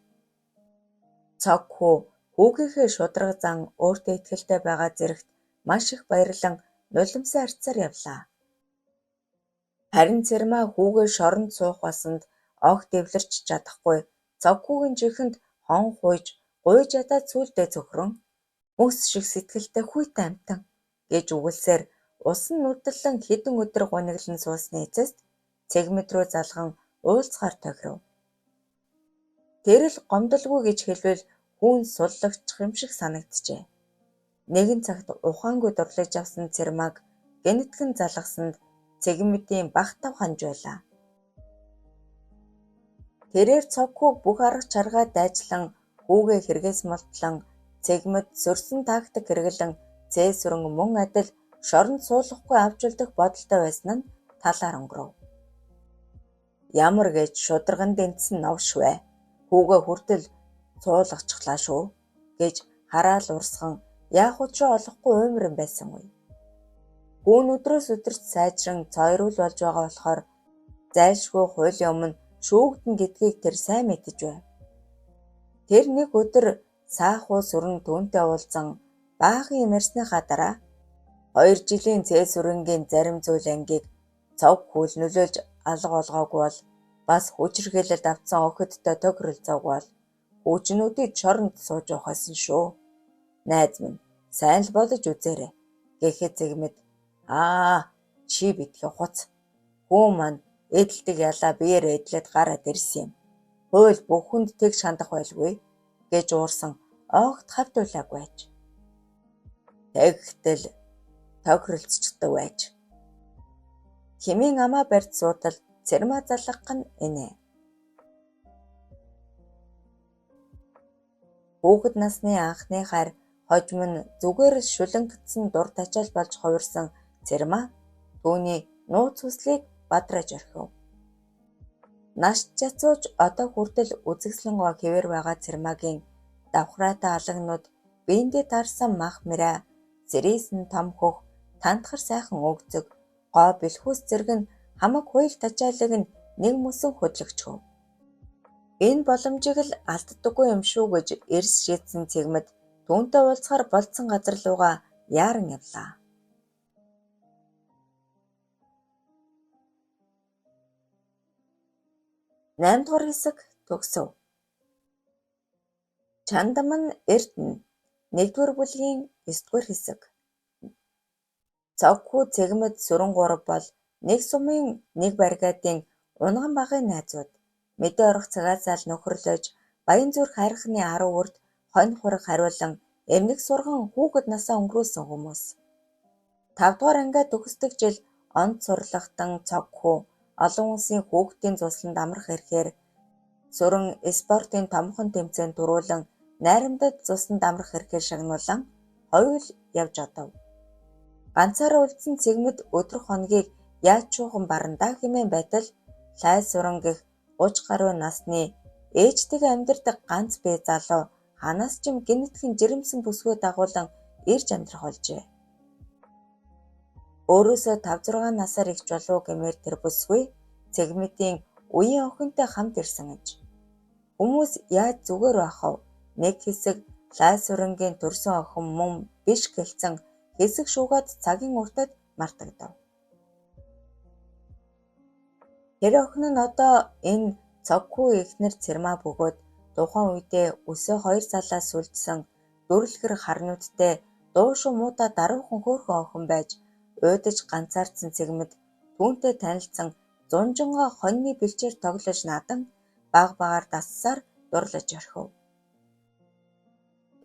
Цогхүү хүүгийнхээ шударга зан өөртөө итгэлтэй байгаа зэрэгт маш их баярлан нулимсаа арцсаар явлаа. Харин Цэрмаа хүүгээ шоронд суух болсонд огт эвлэрч чадахгүй Цогхүүгийн чихэнд хон хууйж гуйж ядаад сүүлдээ цөхрөн "Мөс шиг сэтгэлтэй хүйтэн амьтан" гэж үгэлсээр усан нүдэллэн хэдэн өдөр гуниглан суусны эцэст Цэгмэд рүү залган уулзахаар тохиров. Тэр л гомдолгүй гэж хэлбэл хүүн суллагчих юм шиг санагджээ. Нэгэн цагт ухаангүй дурлаж авсан Цэрмааг гэнэтгэн залгасанд Цэгмэдийн бага тав ханж байлаа. Тэрээр Цогхүүг бүх арга чаргаа дайчлан хүүгээ хэрэгээс мултлан Цэгмэд сөрсөн тактик хэрэглэн Цээсүрэн мөн адил шоронд суулгахгүй авч үлдэх бодолтой байсан нь талаар өнгөрөв. Ямар гэж шударган дэнтсэн новш вэ? Хүүгээ хүртэл суулгачихлаа шүү гэж хараал урсган яах учраа олохгүй уймран байсан үе. Хүүн өдрөөс өдөрт сайжран цоорул болж байгаа болохоор зайлшгүй хуулийн өмнө шүүгдэнэ гэдгийг тэр сайн мэдэж байв. Тэр нэг өдөр саахуу сүрэн түүнтэй уулзан баахан юм ярьсныхаа дараа 2 жилийн Цээсүрэнгийн зарим зүйл ангийг Цог хүү л нөлөөлж алга болгоогүй бол бас хүчирхийлэлд автсан охидтой тохиролцоогүй бол хүүчнүүдийг шоронд сууж явах байсан шүү. Найз минь сайн л бодож үзээрэй гэхэд Цэгмэд аа чи битгий хуц. Хүү маань эдэлдэг ялаа биеэр эдлээд гараад ирсэн юм. Хууль бүхэнд тэгш хандах байлгүй гэж уурсан огт хавьтуулаагүй аж. Тэгтэл тохиролцдог байж. Хэмээн амаа барьж суутал Цэрмаа залгах нь инэ. Хүүхэд насны анхны хайр хожим нь зүгээр л шүлэнгэтсэн дур тачаал болж хувирсан Цэрмаа түүний нууц хүслийг бадрааж орхив. Нас чацууж одоо хүртэл үзэсгэлэн гоо хэвээр байгаа Цэрмаагийн давхраатай алагнууд, биендээ таарсан мах мираа, сэрээсэн том хөх, тантхар сайхан өгзөг, гоо бэлхүүс зэрэг нь хамаг хуйл тачаалыг нь нэг мөсөн хөдлөгчхөв. Энэ боломжийг л алддаггүй юм шүү гэж эрс шийдсэн Цэгмэд түүнтэй уулзахаар болцсон газар руугаа яаран явлаа. Наймдугаар хэсэг төгсөв. Чандаман Эрдэнэ 1-р бүлгийн 9-р хэсэг. Цогхүү Цэгмэд сүрэн гурав бол нэг сумын нэг бригадын унган багын найзууд. Мэдээ орох цагаасаа л нөхөрлөж Баянзүрх хайрханы 10 үрд хонь хураг хариулан эмнэг сурган хүүхэд насаа өнгөрүүлсэн хүмүүс. 5-р ангиа төгсдөг жил онд сурлагтан Цогхүү олон улсын хүүхдийн зусланд амрах ирэхээр сүрэн спортын томоохон тэмцээнд түрүүлэн найрамдад зусланд амрах ирэхээр шагнуулан хоёул явж одов. Ганцаараа үлдсэн Цэгмэд өдөр хоногийг яаж чуухан барандаа хэмээн байтал Лай сүрэн гэх 30 гаруй насны ээжтэйгээ амьдардаг ганц бие залуу ханаас ч юм гэнэтхэн жирэмсэн бүсгүй дагуулан ирж амьдрах болжээ. Өөрөөсөө 5-6 насаар эгч болов гэмээр тэр бүсгүй Цэгмэдийн үеийн охинтой хамт ирсэн аж. Хүмүүс яаж зүгээр байх вэ? Нэг хэсэг Лай сүрэнгийн төрсөн охин мөн биш гэлцэн хэсэг шуугаад цагийн уртад мартагдав. Тэр охин нь одоо энэ Цогхүү эхнэр Цэрмаа бөгөөд тухайн үедээ өсөө хоёр салаас сүлжсэн дүрлэгэр харнуудтай дуушуу муудаа даруухан хөөрхөн охин байж уйдаж ганцаардсан Цэгмэд түүнтэй танилцсан зунжингаа хоньны бэлчээр тоглож надан баг багаар дассаар дурлаж орхив.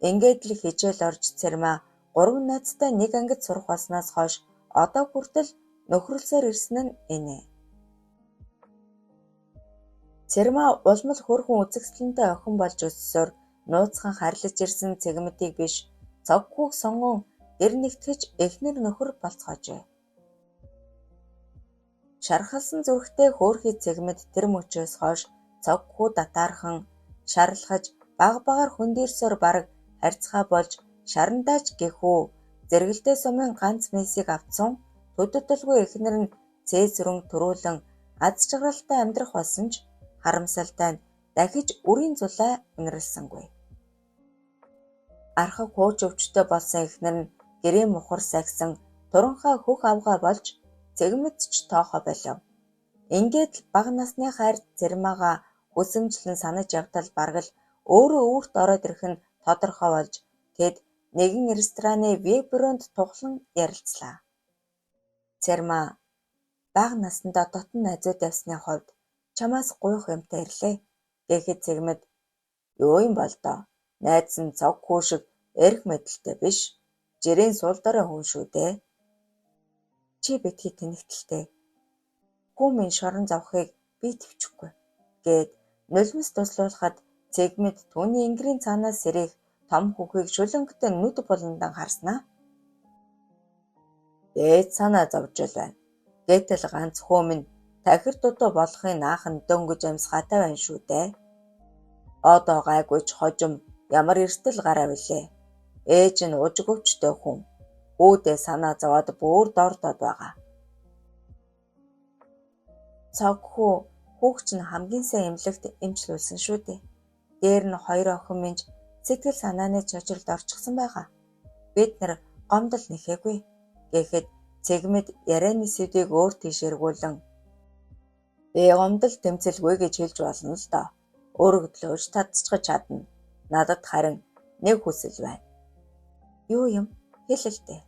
Ингээд л хичээл орж Цэрмаа 3 найзтай нэг ангид сурах болсноос хойш одоо хүртэл нөхрөлсөөр ирсэн нь инэ. Цэрмаа улмал хөөрхөн үзэсгэлэнтэй охин болж өссөөр нууцхан харьлаж ирсэн Цэгмэдийг биш Цогхүүг сонгон гэр нэгтгэж эхнэр нөхөр болцоожээ. Шархалсан зүрхтэй хөөрхий Цэгмэд тэр мөчөөс хойш Цогхүү татаархан шарлахаж баг багаар хөндийрсөөр бараг харьцгаа болж шарандаач гэхүү зэрэгэлдэй сумын ганц мессийг автсан төдөлгүй эхнэр нь цээсрэн төрүүлэн аз жаргалтай амьдрах болсон ч харамсалтай нь дахиж үрийн зулай үнэрлсэнгүй. Архаг хууч өвчтөй болсон эхнэр нь гэрээ мухар сагсан туранхай хөх авгаа болж Цэгмэд ч тоохоо болов. Ингээд л бага насны хайр Цэрмаагаа хүсэмжлэн санаж явтал бараг л өөрөө үүрт ороод ирэх нь тодорхой болж тэд нэгэн рестораны веб бюронд тухлан ярилцлаа. Цэрмаа бага насандаа дотно найзууд явсны хувьд чамаас гуйх юмтай ирлээ гэхэд Цэгмэд юу юм бол доо найз нь Цогхүү шиг эрх мэдэлтэй биш жирийн сул дорой хүн шүү дээ. Чи битгий тэнэгтэлтэй. Хүү минь шорон зовхыг би тэвчихгүй гээд нулимс туслуулахад Цэгмэд түүний энгэрийн цаанаас сэрээх том хүүхийг шүлэнгэтэн нүд буландан харснаа. Дээд санаа зовж л байна. Гэтэл ганц хүү минь тахир дутуу болохын наахан дөнгөж амьсгаатай байна шүү дээ. Одоо гайгүй ч хожим ямар эртэл гараа билээ. Ээж нь ужигвчтэй хүн. Хүүдээ санаа зовоод бүр дордоод байгаа. Цогхүү хүүхч нь хамгийн сайн эмнэлэгт эмчлүүлсэн шүү дээ. Дээр нь хоёр охин минь сэтгэл санааны чочролд орчихсон байгаа. Бид нар гомдол нэхээгүй гэхэд Цэгмэд ярианы сэдвийг өөр тийш эргүүлэн би гомдол тэмцэлгүй гэж хэлж болно л доо. Өргөдлөөж татчихаж чадна. Надад харин нэг хүсэл байна. Юу юм? Хэл л дээ.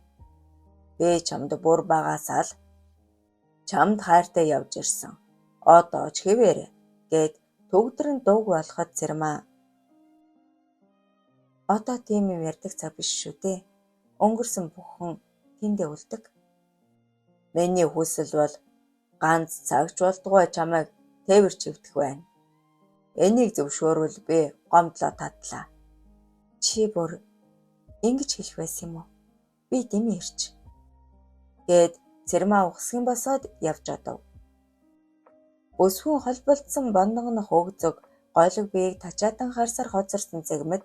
Би чамд бүр багасаа л чамд хайртай явж ирсэн. Одоо ч хэвээр гэд төгдрөн дууг болоход Цэрмаа одоо тийм юм ярьдаг цаг биш шүү дээ. Өнгөрсөн бүхэн тэндээ үлдэг. Миний хүсэл бол ганц цагч болдгоо чамайг тээвэр чивдэх байна. Энийг зөвшөөрвөл би гомдлоо татлаа. Чи бүр ингэж хэлэх байсан юм уу? Би дэмий ирч. Гэд Цэрмаа ухсгийн босоод явж одов. Өсвөн холболцсон бондгонох өгзөг голог биеийг тачаадан харсаар хоцорсон Цэгмэд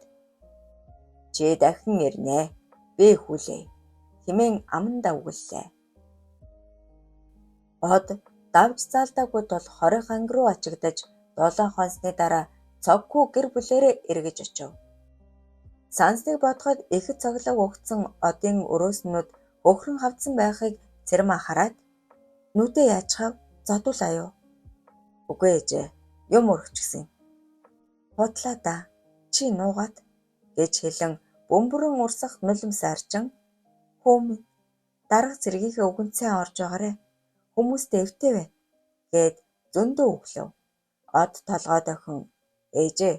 чи дахин ирнэ. Би хүлээе хэмээн амандаа үгэллээ. Од давж заалдаагүй тул 20 анги руу ачигдаж 7 хонсны дараа Цогхүү гэр бүлээрээ эргэж очив. Сансныг бодоход ихэд цоглог угтсан одын өрөөснүүд хөхрөн хавдсан байхыг Цэрмаа хараад нүдээ яачхав зодуулаа юу? Үгүй ээжээ, юм өргөчгсөн. Худлаа да, чи нуугаад гэж хэлэн бөмбөрөн урсах нулимс арчин хүү минь дарга зэргийнхээ үгэнд сайн орж байгаарай. Хүмүүстэй эвтэй байна гэд зөндөө өглөв. Од толгой дохин ээжээ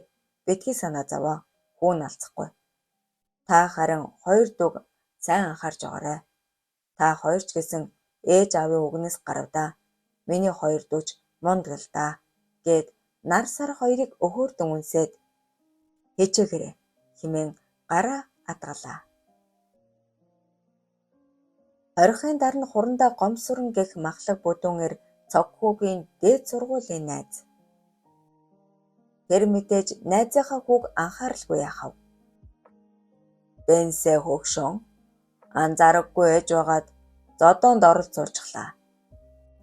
битгий санаа зовоо хүү нь алцахгүй. Та харин хоёр дүүг сайн анхаарч байгаарай. Та хоёр ч гэсэн ээж аавын үгнээс гарав даа. Миний хоёр дүү ч мундаг л даа гэд нар сар хоёрыг өхөөрдөн үнсээд хичээгээрэй хэмээн гараа адгалаа. Хорихын дараа нь хурандаа Гомсүрэн гэх махлаг бүдүүнээр Цогхүүгийн дээд сургуулийн найз. Тэр мэдээж найзынхаа хүүг анхааралгүй яхав. Дэнсээ хөгшөн анзаарахгүй ээж байгаад зодоонд оролцуулчихлаа.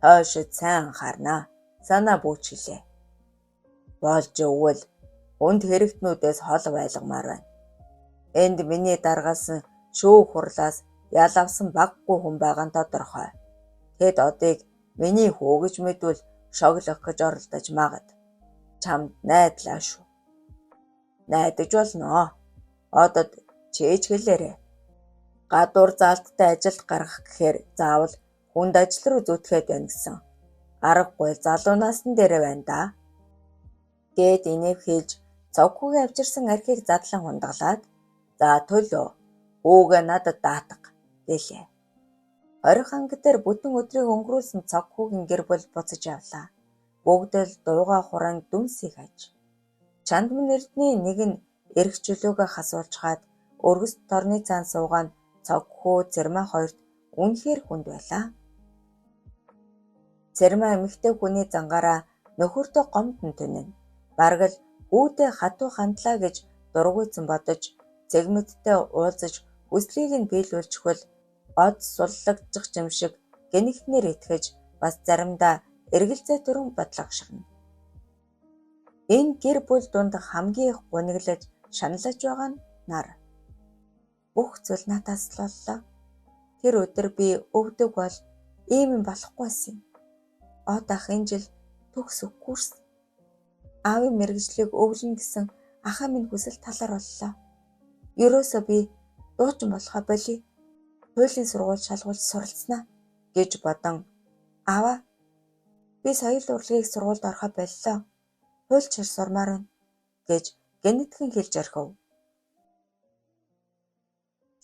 Хойшид сайн анхаарнаа. Санаа бүүчилээ. Болж өвөл хүнд хэрэгтнүүдээс хол байлгамаар байна. Энд миний даргаалсан шүүх хурлаас ял авсан баггүй хүн байгаа нь тодорхой. Тэд одыг миний хүү гэж мэдвэл шоглох гэж оролдож магад. Чамд найдлаа шүү. Найдаж болно. Одод чээж хэлээрэй. Гадуур заалттай ажилд гаргах гэхээр заавал хүнд ажил руу зүүтгэхэд байна гэсэн. Аргагүй залуу насн дээрээ байна даа. Гээд инээв хэлж Цогхүүгийн авчирсан архийг задлан хундаглаад за төлөө хүүгээ надад даатга гэлээ. 20 анги дээр бүтэн өдрийг өнгөрүүлсэн Цогхүүгийн гэр бүл буцаж явлаа. Бүгд л дуугаа хураан дүнсийг хаж. Чандман эрдний нэг нь эрх чөлөөгөө хасуулчхаад өргөс торны цаан суугаа нь Цогхүү Цэрмаа хоёрт үнэхээр хүнд байлаа. Цэрмаа эмэгтэй хүний зангаараа нөхөртөө гомдон түнэн. Бараг л хүүдээ хатуу хандлаа гэж дургуйцан бодож Цэгмэдтэй уулзаж хүслийг нь биелүүлчихвэл од суллагдчих юм шиг гэнэгтнээр итгэж бас заримдаа эргэлзээ төрөн бодлогоширно. Энэ гэр бүл дунд хамгийн их гуниглаж шаналж байгаа нь нар. Бүх зүйл надаас л боллоо. Тэр өдөр би өвдөг бол ийм юм болохгүй байсан юм. Од ах энэ жил төгс курс. Аавын мэргэжлийг өвлөнө гэсэн ахаа минь хүсэл талаар боллоо. Ерөөсөө би дуучин болохоо болий. Хуулийн сургууль шалгуулж суралцнаа гэж бодон ааваа би соёл урлагийн сургуульд орохоо боллоо. Хуульчаар сурмаар байна гэж гэнэтхэн хэлж орхив.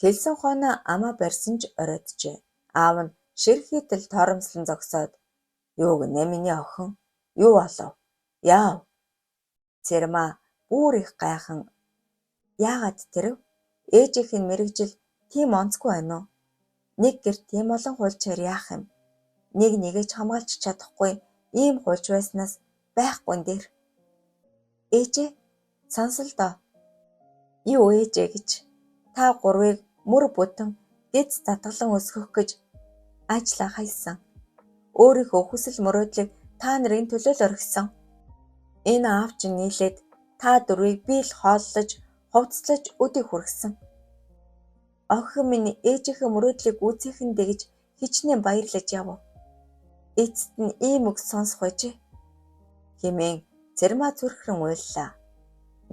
Хэлсэн хойноо амаа барьсан ч оройтжээ. Аав нь ширхийтэл торомслон зогсоод юу гинэ миний охин? Юу болов? Яав? Цэрмаа бүр их гайхан яагаад тэрэв? Ээжийнх нь мэргэжил тийм онцгүй байна уу? Нэг гэрт тийм олон хуульчаар яах юм? Нэг нэгээ ч хамгаалж чадахгүй ийм хуульч байснаас байхгүй дээр. Ээжээ сонсол доо. Юу ээжээ гэж та гурвыг мөр бүтэн дэц татгалан өсгөх гэж ажлаа хайсан. Өөрийнхөө хүсэл мөрөөдлийг та нарын төлөө л орхисон. Энэ аав чинь нийлээд та дөрвийг би л хооллож, хувцаслаж өдийг хүргэсэн. Охин минь ээжийнхээ мөрөөдлийг гүйцээх нь гэж Хичнээн баярлаж яв. Эцэст нь ийм үг сонсох байжээ хэмээн Цэрмаа зүрхрэн уйллаа.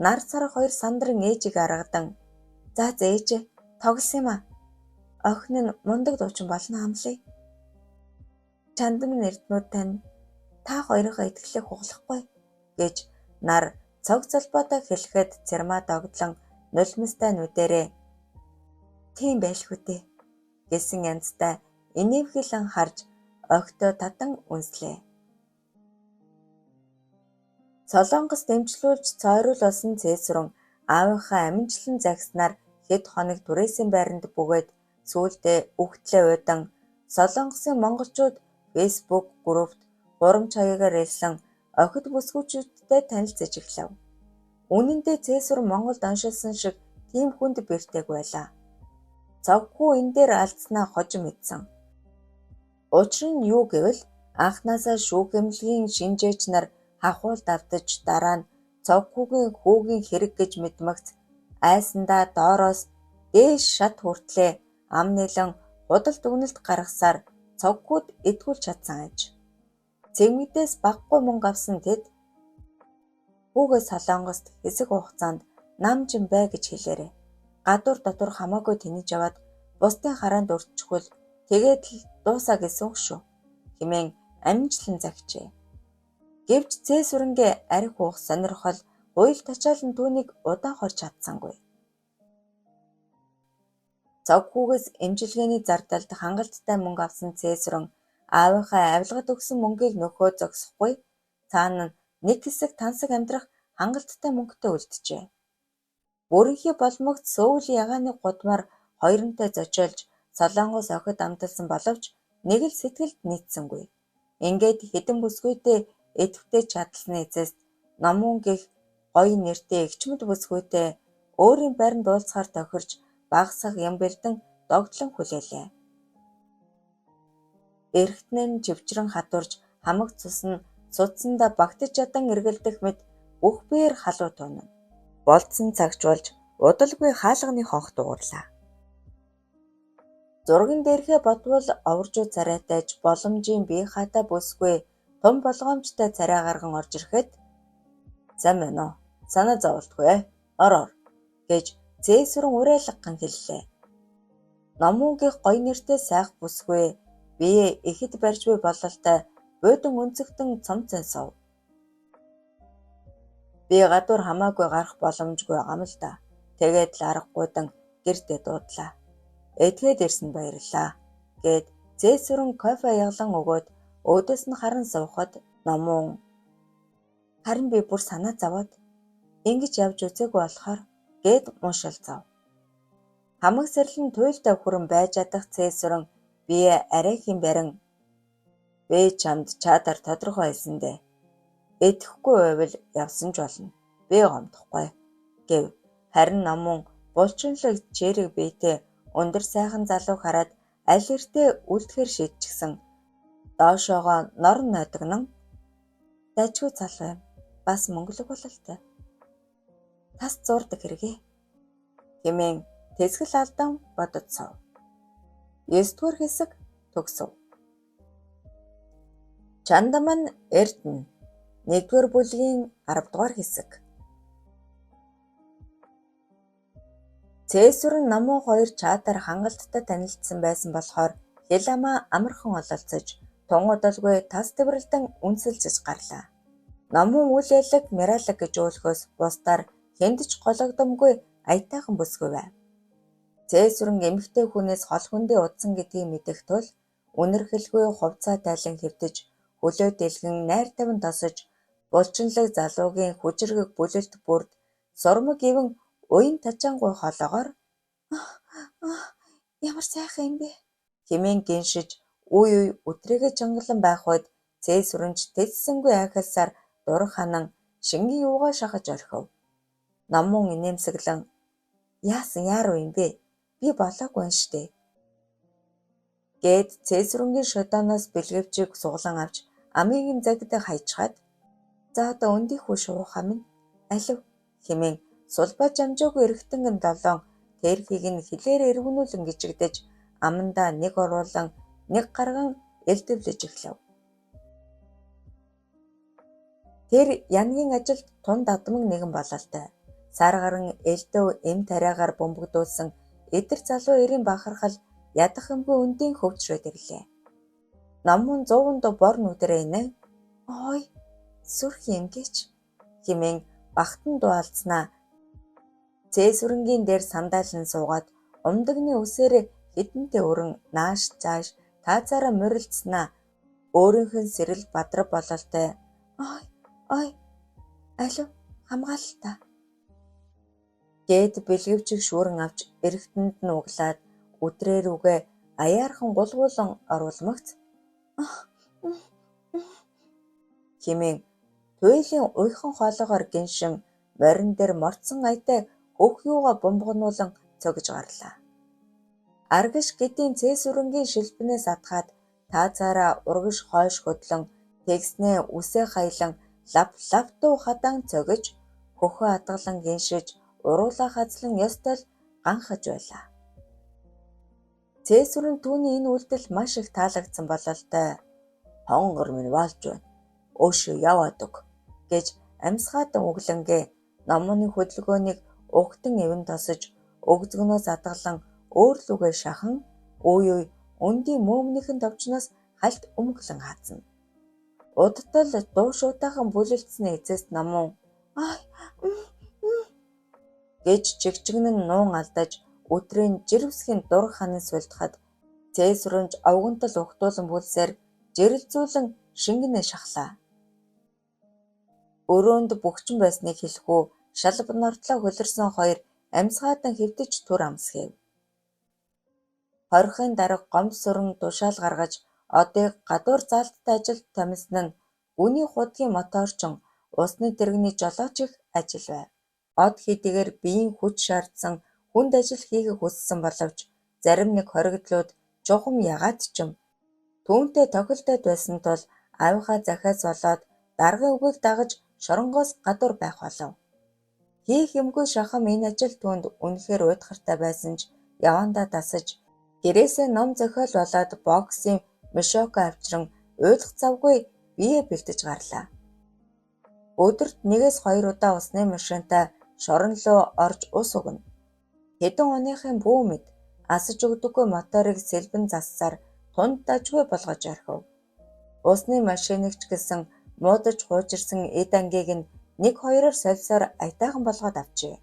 Нар сар хоёр сандран ээжийг аргадан "За за ээжээ тоглосон юм аа. Охин нь мундаг дуучин болно амлая. Чандман эрдмүүд тань та хоёрынхоо итгэлийг хугалахгүй" гэж нар цог золбоотой хэлэхэд Цэрмаа догдлон нулимстай нүдэрээ "Тийм байлгүй дээ" гэсэн янзтай инээмхийлэн харж охидоо татан үнслээ. Солонгос дэмжлүүлж цойруул болсон Цээсүрэн аавынхаа аминчлан захиснаар хэд хоног түрээсийн байранд бөгөөд сүүлдээ үхтлээ уйдан Солонгосын монголчууд Facebook группт хуурамч хаягаар элсэн охид бүсгүйчүүдтэй танилцаж эхлэв. Үнэн дээр Цээсүрэн Монголд оншилсан шиг тийм хүнд бэртээг байлаа. Цоггүй энэ дээр алдсанаа хожим мэдсэн. Учир нь юу гэвэл анхнаасаа шүүх эмнэлгийн шинжээч нар хахуул давтаж дараа нь Цогхүүгийн хүүгийн хэрэг гэж мэдмэгц айсандаа доороос дээш шат хүртлээ ам нэлэн худал дүгнэлт гаргасаар Цогхүүд итгүүлж чадсан аж. Цэвмэгдээс багагүй мөнгө авсан тэд хүүгээ Солонгост хэсэг хугацаанд намжин бай гэж хэлээрэй. Гадуур дотор хамаагүй тэнэж яваад бусдын хараанд өртчихвөл тэгээд л дуусаа гэсэн үг шүү хэмээн амжилан захижээ. Гэвч Цээсүрэнгээ архи уух сонирхол уйл тачаал нь түүнийг удаан хорж чадсангүй. Цогхүүгээс эмчилгээний зардалд хангалттай мөнгө авсан Цээсүрэн аавынхаа авилгад өгсөн мөнгийг нөхөө зогсохгүй цаана нь нэг хэсэг тансаг амьдрах хангалттай мөнгөтэй үлджээ. Бүрэнхий болмогц Сөүлийн ягааны гудмаар хоёрынтой зочиолж Солонгос охид амталсан боловч нэг л сэтгэлд нийцсэнгүй. Ингээд хэдэн бүсгүйтэй идэвхтэй чадалсны эцэст Номуун гэх гоё нэртэй эгчмэд бүсгүйтэй өөрийн байранд уулзахаар тохирч багасах юм бэлдэн догдлон хүлээлээ. Эргэтэн нь чивчрэн хадуурч хамаг цус нь судсандаа багтаж ядан эргэлдэх мэт бүх биеэр халуу туунана. Болдсон цагч болж удалгүй хаалганы хонх дуугарлаа. Зурган дээрхээ бодвол оврожуу царайтайч боломжийн бие хаатай бүсгүй том болгоомжтой царай гарган орж ирэхэд "Сайн байна уу? Санаа зоволтгүй ээ. Ор ор" гэж Цээсүрэн уриалгахан хэллээ. Номуугийнх гоё нэртэй сайх бүсгүй бие ихэд барьж буй бололтой буудан өнцөгтөн цомцон сов. Би гадуур хамаагүй гарах боломжгүй байгаа юм л да. Тэгээд л аргагүйдэн гэртээ дуудлаа. Этгээд ирсэн баярлалаа гэд Цээсүрэн кофе яглан өгөөд өөдөөс нь харан суухад Номуун "Харин би бүр санаа зовоод ингэж явж үзээгүй болохоор" гэд муушилцав. Хамаг сэрлэн туйлдаа хүрэн байж чадах Цээсүрэн бие арайхийн барин "Би чамд чаадар тодорхой хэлсэн дээ. Идэхгүй байвал явсан ч болно. Би гомдохгүй" гэв. Харин Номуун булчинлаг чирэг биетэй өндөр сайхан залууг хараад аль эртээ үлдэхээр шийдчихсэн. Доошоогоо норон нойдогнон "Дажгүй залуу юм. Бас мөнгөлөг бололтой. Тас зуурдаг хэрэгээ" хэмээн тэсгэл алдан бодож сов. 9-р хэсэг төгсөв. Чандаман Эрдэнэ 1-р бүлгийн 10-р хэсэг. Цээсүрэн Номуу хоёр чаатар хангалттай танилцсан байсан болохоор хэл амаа амархан ололцож, тун удалгүй тас тэврэлдэн үнсэлзэж гарлаа. Номуун үл ялаг миралаг гэж өөлөхөөс бусдаар хэнд ч гологдомгүй аятайхан бүсгүй байв. Цээсүрэн эмэгтэй хүнээс хол хөндий удсан гэдгийг мэдэх тул үнэрхэлгүй хувцаа тайлан хэвтэж, хөлөө дэлгэн найр тавин тосож, булчинлаг залуугийн хүчирхэг бүлэлт бүрд сурмаг ивэн уян тачаангүй хоолойгоор "Ямар сайхан юм бэ" хэмээн гиншиж үе үе үтрээгээ чангалан байх үед Цээсүрэн ч тэцсэнгүй айхалсаар дураг ханан шингэн юугаа шахаж орхив. Номуун инээмсэглэн "Яасан яаруу юм бэ? Би болоогүй юм штэ" гээд Цээсүрэнгийн шодооноос бэлгэвчийг сугалан авч амийг нь загидаг хайчхаад "За одоо өндийхүү шуухаа минь алив" хэмээн сулбаа жамжаагүй эргэтэн долоон терхийг нь хилээр эргэнүүлэн гिचигдэж амандаа нэг оруулан нэг гарган элдэвлэж эхлэв. Тэр Янгийн ажилд тунд адман нэгэн бололтой. Сар гарan элдэв эм тариагаар бөмбөгдүүлсэн эдэр залуу эрийн бахархал ядах юмгүй өндийн хөвчрөөд ирлээ. Номхон 100-нд бор нүдэрээ инэ. Ой, сүрх юм гэж хэмээн багтан дуу алдснаа Цээсүрэнгийн дээр сандайлан суугаад умдагны үсээр хэдэнтэй өрн нааш цааш таазаараа морилдснаа өөрийнх нь сэрэл бадраг бололтой. Ой, ой, алив хамгаалалтаа гээд бэлгэвчиг шүүрэн авч эргэтэнд нь углаад үдрээ рүүгээ аяархан гулгуулан оруулмагц хэмээн туйлын уйхан хоолойгоор гиншин морин дээр мордсон аятай хөх юугаа бомбогнуулан цогж гарлаа. Аргаш гэдийн цээсүрэнгийн шилбэнээс атгаад таазаараа урагш хойш хөдлөн тэгснээ үсээ хаялан лав лавтуу хадан цогж хөхөө адгалан гиншиж уруулаа хазлан ёстой л ганхаж байлаа. Цээсүрэн түүний энэ үйлдэл маш их таалагдсан бололтой. Хонгор минь ваалж байна. Өөшөө яваад өг гэж амьсгаадан өглөнгээ номооны хөдөлгөөнийг угтан эвэн тосож өгзгөнөөс адгалан өөр лүгээ шахан үе үе өндийн мөөмнийхэн товчноос хальт өмглөн хаазна. Удтал дуу шуутайхан бүлэлдсэний эцэст номон ай гэж чигчгэнэн нуун алдаж өдрийн жирвсхийн дур ханан сулдахад цээсүрэнж овгонтол ухтуулан бүлсээр жирэлзүүлэн шингэнэ шахлаа. Өрөөнд бөхчин байсныг хэлэх үү, шалб нордлоо хөлөрсөн хоёр амьсгаадан хэвтэж түр амсгэв. Хорихын дарга гомбо сүрэн тушаал гаргаж одыг гадуур заалттай ажилд томилсон нь гүний худгийн моторчин усны тэрэгний жолооч их ажил байв. Од хэдийгээр биеийн хүч шаардсан хүнд ажил хийхийг хүссэн боловч зарим нэг хоригдлууд чухам ягаад ч юм түүнтэй тохилдоод байсан тул аавынхаа захиас болоод даргын үгийг дагаж шоронгоос гадуур байх болов. Хийх юмгүй шахам энэ ажил түүнд үнэхээр уйдгартай байсан ч явандаа дасаж гэрээсээ ном зохиол болоод боксын мешоко авчран уйлах завгүй бие бэлдэж гарлаа. Өдөрт 1-2 удаа усны машинтай шорон руу орж ус өгнө. Хэдэн оныхын бүү мэд асаж өгдөггүй моторыг сэлбэн зассаар тунд дажгүй болгож орхив. Усны машиныг ч гэсэн муудаж хуучирсан эд ангийг нь 1-2-оор солисоор аятайхан болгоод авчээ.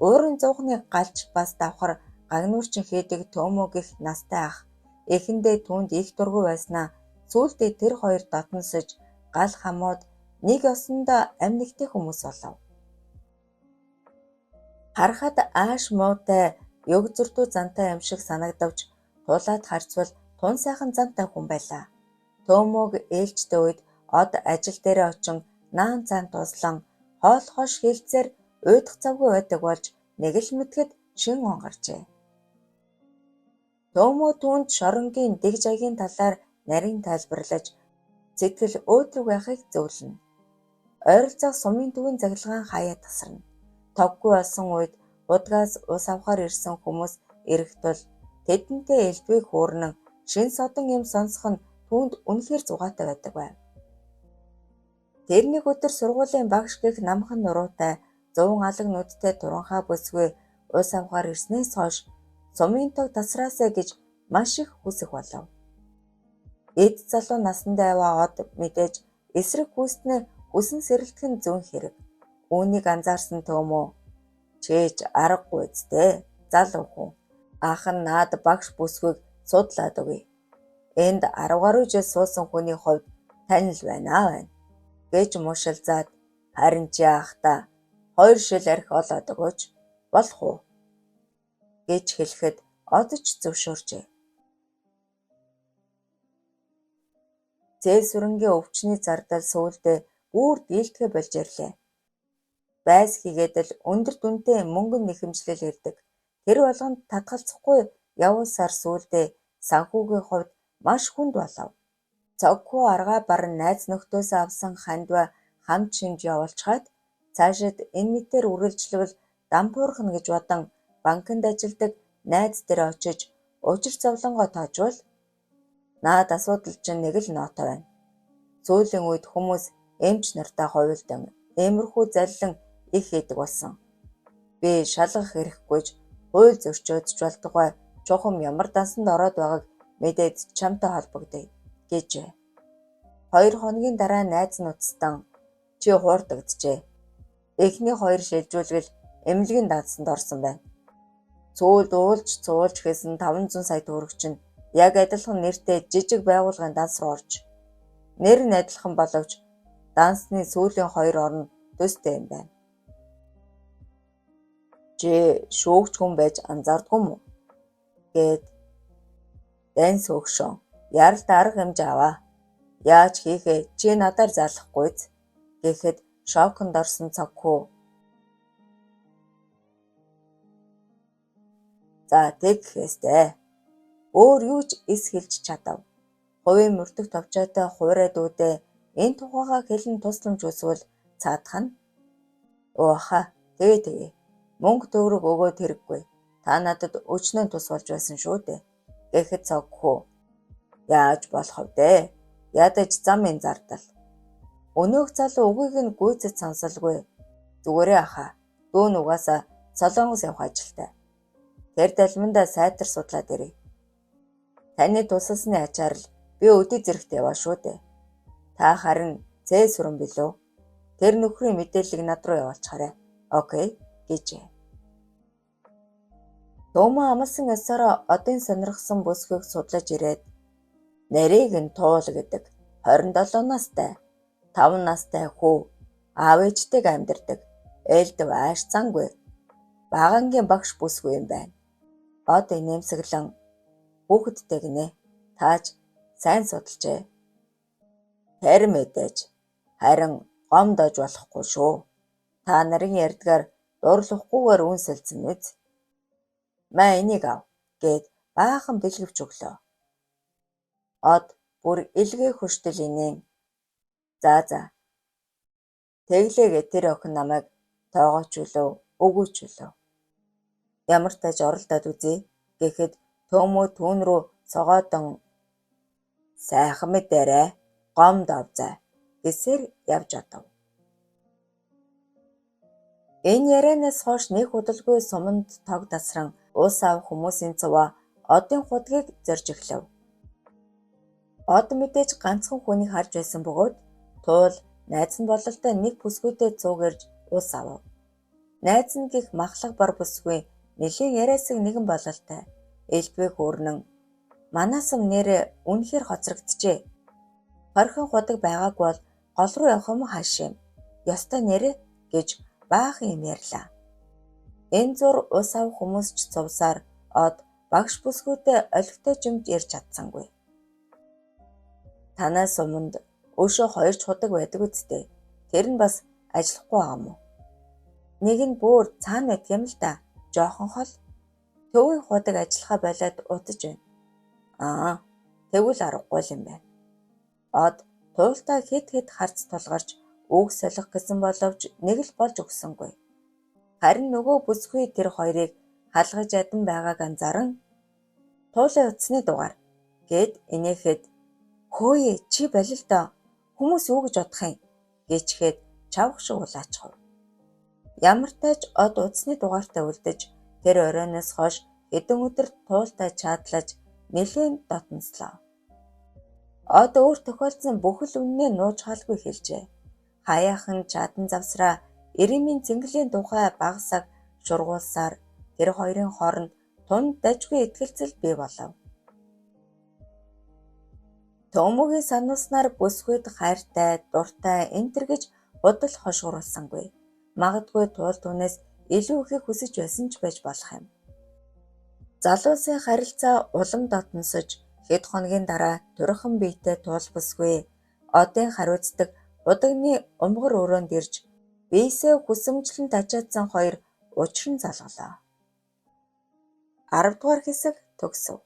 Уурын зуухны галж бас давхар гагнуурчин хийдэг Төөмөө гэх настай ах эхэндээ түүнд их дургүй байснаа сүүлдээ тэр хоёр дотносож гал хамууд нэг ёсондоо амь нэгтэй хүмүүс болов. Харахад ааш муутай ёг зөрдүү зантай юм шиг санагдавч тулаад харцвал тун сайхан зантай хүн байлаа. Төөмөөг ээлжтэй үед од ажил дээрээ очин наан цаан туслан хоол хош хэлцээр уйдах завгүй байдаг болж нэг л мэтгэд шин он гарчээ. Төөмөө түүнд шоронгийн дэг жаягийн талаар нарийн тайлбарлаж сэтгэл өөдрөг байхыг зөвлөнө. Ойролцоох сумын төвийн цахилгаан хаяа тасарна. Тоггүй болсон үед худгаас ус авахар ирсэн хүмүүс ирэх тул тэдэнтэй элдвийг хөөрнөн шин содон юм сонсох нь түүнд үнэхээр зугаатай байдаг байв. Тэр нэг өдөр сургуулийн багш гэх намхан нуруутай 100 алаг нүдтэй туранхай бүсгүй ус авахар ирснээс хойш сумын тог тасраасай гэж маш их хүсэх болов. Эд залуу насандаа яваа од мэдээж эсрэг гүйцэтнээ хүсэн сэрэлтэх нь зүүн хэрэг. Үүнийг анзаарсан Төөмөө чээж аргагүй зү залуу хүн ах нь наад багш бүсгүйг судлаад өгье. Энд 10 гаруй жил суусан хүний хувьд танил байна байна гэж мушилзаад харин чи ах та 2 шил архи олоод өгөөч болох уу гэж хэлэхэд одож зөвшөөрчээ. Цээсүрэнгийн өвчний зардал сүүлдээ бүр дийлдэхээ болж ирлээ. Байс хийгээд л өндөр дүнтэй мөнгөн нэхэмжлэл ирдэг. Тэр болгонд татгалзахгүй явуулсаар сүүлдээ санхүүгийн хувьд маш хүнд болов. Цогхуу аргаа баран найз нөхдөөсөө авсан хандиваа хамт шинж явуулчихаад цаашид энэ мэтээр үргэлжлэвэл дампуурхна гэж бодон банкнд ажилладаг найз дээр очиж учир зовлонгоо тоожвол Наад асуудал чинь нэг л ноото байна. Сүүлийн үед хүмүүс эмч нартаа хувилдан иймэрхүү заллин их хийдэг болсон. Би шалгах хэрэггүйж хууль зөрчөөд ч болтугай чухам ямар дансанд ороод байгааг мэдээд чамтай холбогдъё гэжээ. 2 хоногийн дараа найз нь уцтан чи хуурдагджээ. Эхний 2 шилжүүлгэл эмнэлгийн дансанд орсон байна. Сүүлд уулж цуулж хийсэн 500 сая төгрөг чинь яг адилхан нэртэй жижиг байгууллагын данс руу орж нэр нь адилхан боловч дансны сүүлийн 2 орн төстэй юм байна. Чи шүүгч хүн байж анзаардгүй юм уу? Гэт данс хөөгшөн яралт арга хэмжээ аваа. Яаж хийхээ чи надаар зарлахгүйз гэхэд шоконд орсон цогхүү. За тэгхэстэй. Өөр юу ч эс хэлж чадав. Хувийн мөрдөх товчоотой хувраа дүүдээ энэ тухайгаа хэлэн тусламж хүсвэл цаадах нь. Өө хаа тэгээ тэгээ. Мөнгө төгрөг өгөөд хэрэггүй. Та надад өчнөө тус болж байсан шүү дээ. Гэхэд цогхүү. Яаж болох вэ? Ядаж замын зардал. Өнөөх залуу үгийг нь гүйцэд сонсолгүй. Зүгээрээ ахаа. Дүү нь угаасаа Солонгос явах ажилтай. Тэр далмандаа сайтар судлаад ирье. Таны тусалсны ачаар л би өдий зэрэгт яваа шүү дээ. Та харин цээ сүрэн билүү? Тэр нөхрийн мэдээллийг над руу явуулчихаарай. Окей гэжээ. Төөмөө амлсан ёсороо одын сонирхсан бүсгүйг судлаж ирээд нарийг нь Туул гэдэг 27 настай 5 настай хүү аав ээжтэйг амьдардаг. Ээлдэв ааш цангүй. Багангийн багш бүсгүй юм байна. Од инээмсэглэн хүүхэдтэй гинэ. Тааж сайн судалжээ. Тэр мэдээж харин гом дож болохгүй шүү. Та нарын ярьдгаар дурлахгүйгээр үнсэлцэн үз. Маа энийг ав гэд баахан бэлгэвч өглөө. Од бүр илгээ хөштөл инээн. За за. Тэглээгээ тэр охин намайг тоогооч үлөө үгүй ч үлөө. Ямар тааж оролдоод үзье гэхэд Төөмөө түүн рүү согоодон сайхан мэдээрэй гом дов зай гэсээр явж одов. Энэ ярианаас хойш нэг удалгүй суманд тог тасран ус авах хүмүүсийн цуваа одын худгийг зорж эхлэв. Од мэдээж ганцхан хүнийг харж байсан бөгөөд Туул найз нь бололтой нэг бүсгүйтэй цуг ирж ус авав. Найз нь гих махлах бар бүсгүй нэлээн яриасаг нэгэн бололтой элбэг хөөрнөн манаасам нэрээ үнэхээр хоцрогджээ. Хорхон худаг байгаагүй бол гол руу явах юм хааш юм. Ёстой нэрээ гэж баахан юм ярьлаа. Энэ зур ус авах хүмүүс ч цувсаар од багш бүсгүйтэй олигтой жимд ярьж чадсангүй. Танай суманд өшөө 2 ч худаг байдаг үсттэй. Тэр нь бас ажиллахгүй байгаа юм уу? Нэг нь бүр цаана байдаг юм л да. Жоохон хол. Төвийн худаг ажиллахаа болиод удаж байна. Аа, тэгвэл аргагүй юм байна. Од Туултай хэд хэд харц тулгарч үг солих гэсэн боловч нэг л болж өгсөнгүй. Харин нөгөө бүсгүй тэр хоёрыг халгаж адан байгааг анзааран Туулын утасны дугаар гэд инээхэд хөөе чи болил доо хүмүүс юу гэж бодох юм гэчихэд чавх шиг улаачихав. Ямар тач од утасны дугаартай үлдэж тэр оройноос хойш хэдэн өдөр Туултай чаадлаж нэлээн дотнослоо. Од өөр тохиолдсон бүхэл үннээ нууж хаалгүй хэлжээ. Хаяахан чаадан завсраа Иремийн цэнгэлийн тухай багасаг шургуулсаар тэр хоёрын хооронд тунд дажгүй итгэлцэл бий болов. Төөмөгийн сануулснаар бүсгүйд хайртай, дуртай энэ тэр гэж худал хошгууруулсангүй. Магадгүй Туул түүнээс илүү ихийг хүсэж байсан ч байж болох юм. Залуусын харилцаа улам дотносож хэд хоногийн дараа турхан биетэй Туул бүсгүй одын хариуцдаг худагны умгар өрөөнд ирж биесээ хүсэмжлэн тажаадсан хоёр учран залгалаа. 10 дугаар хэсэг төгсөв.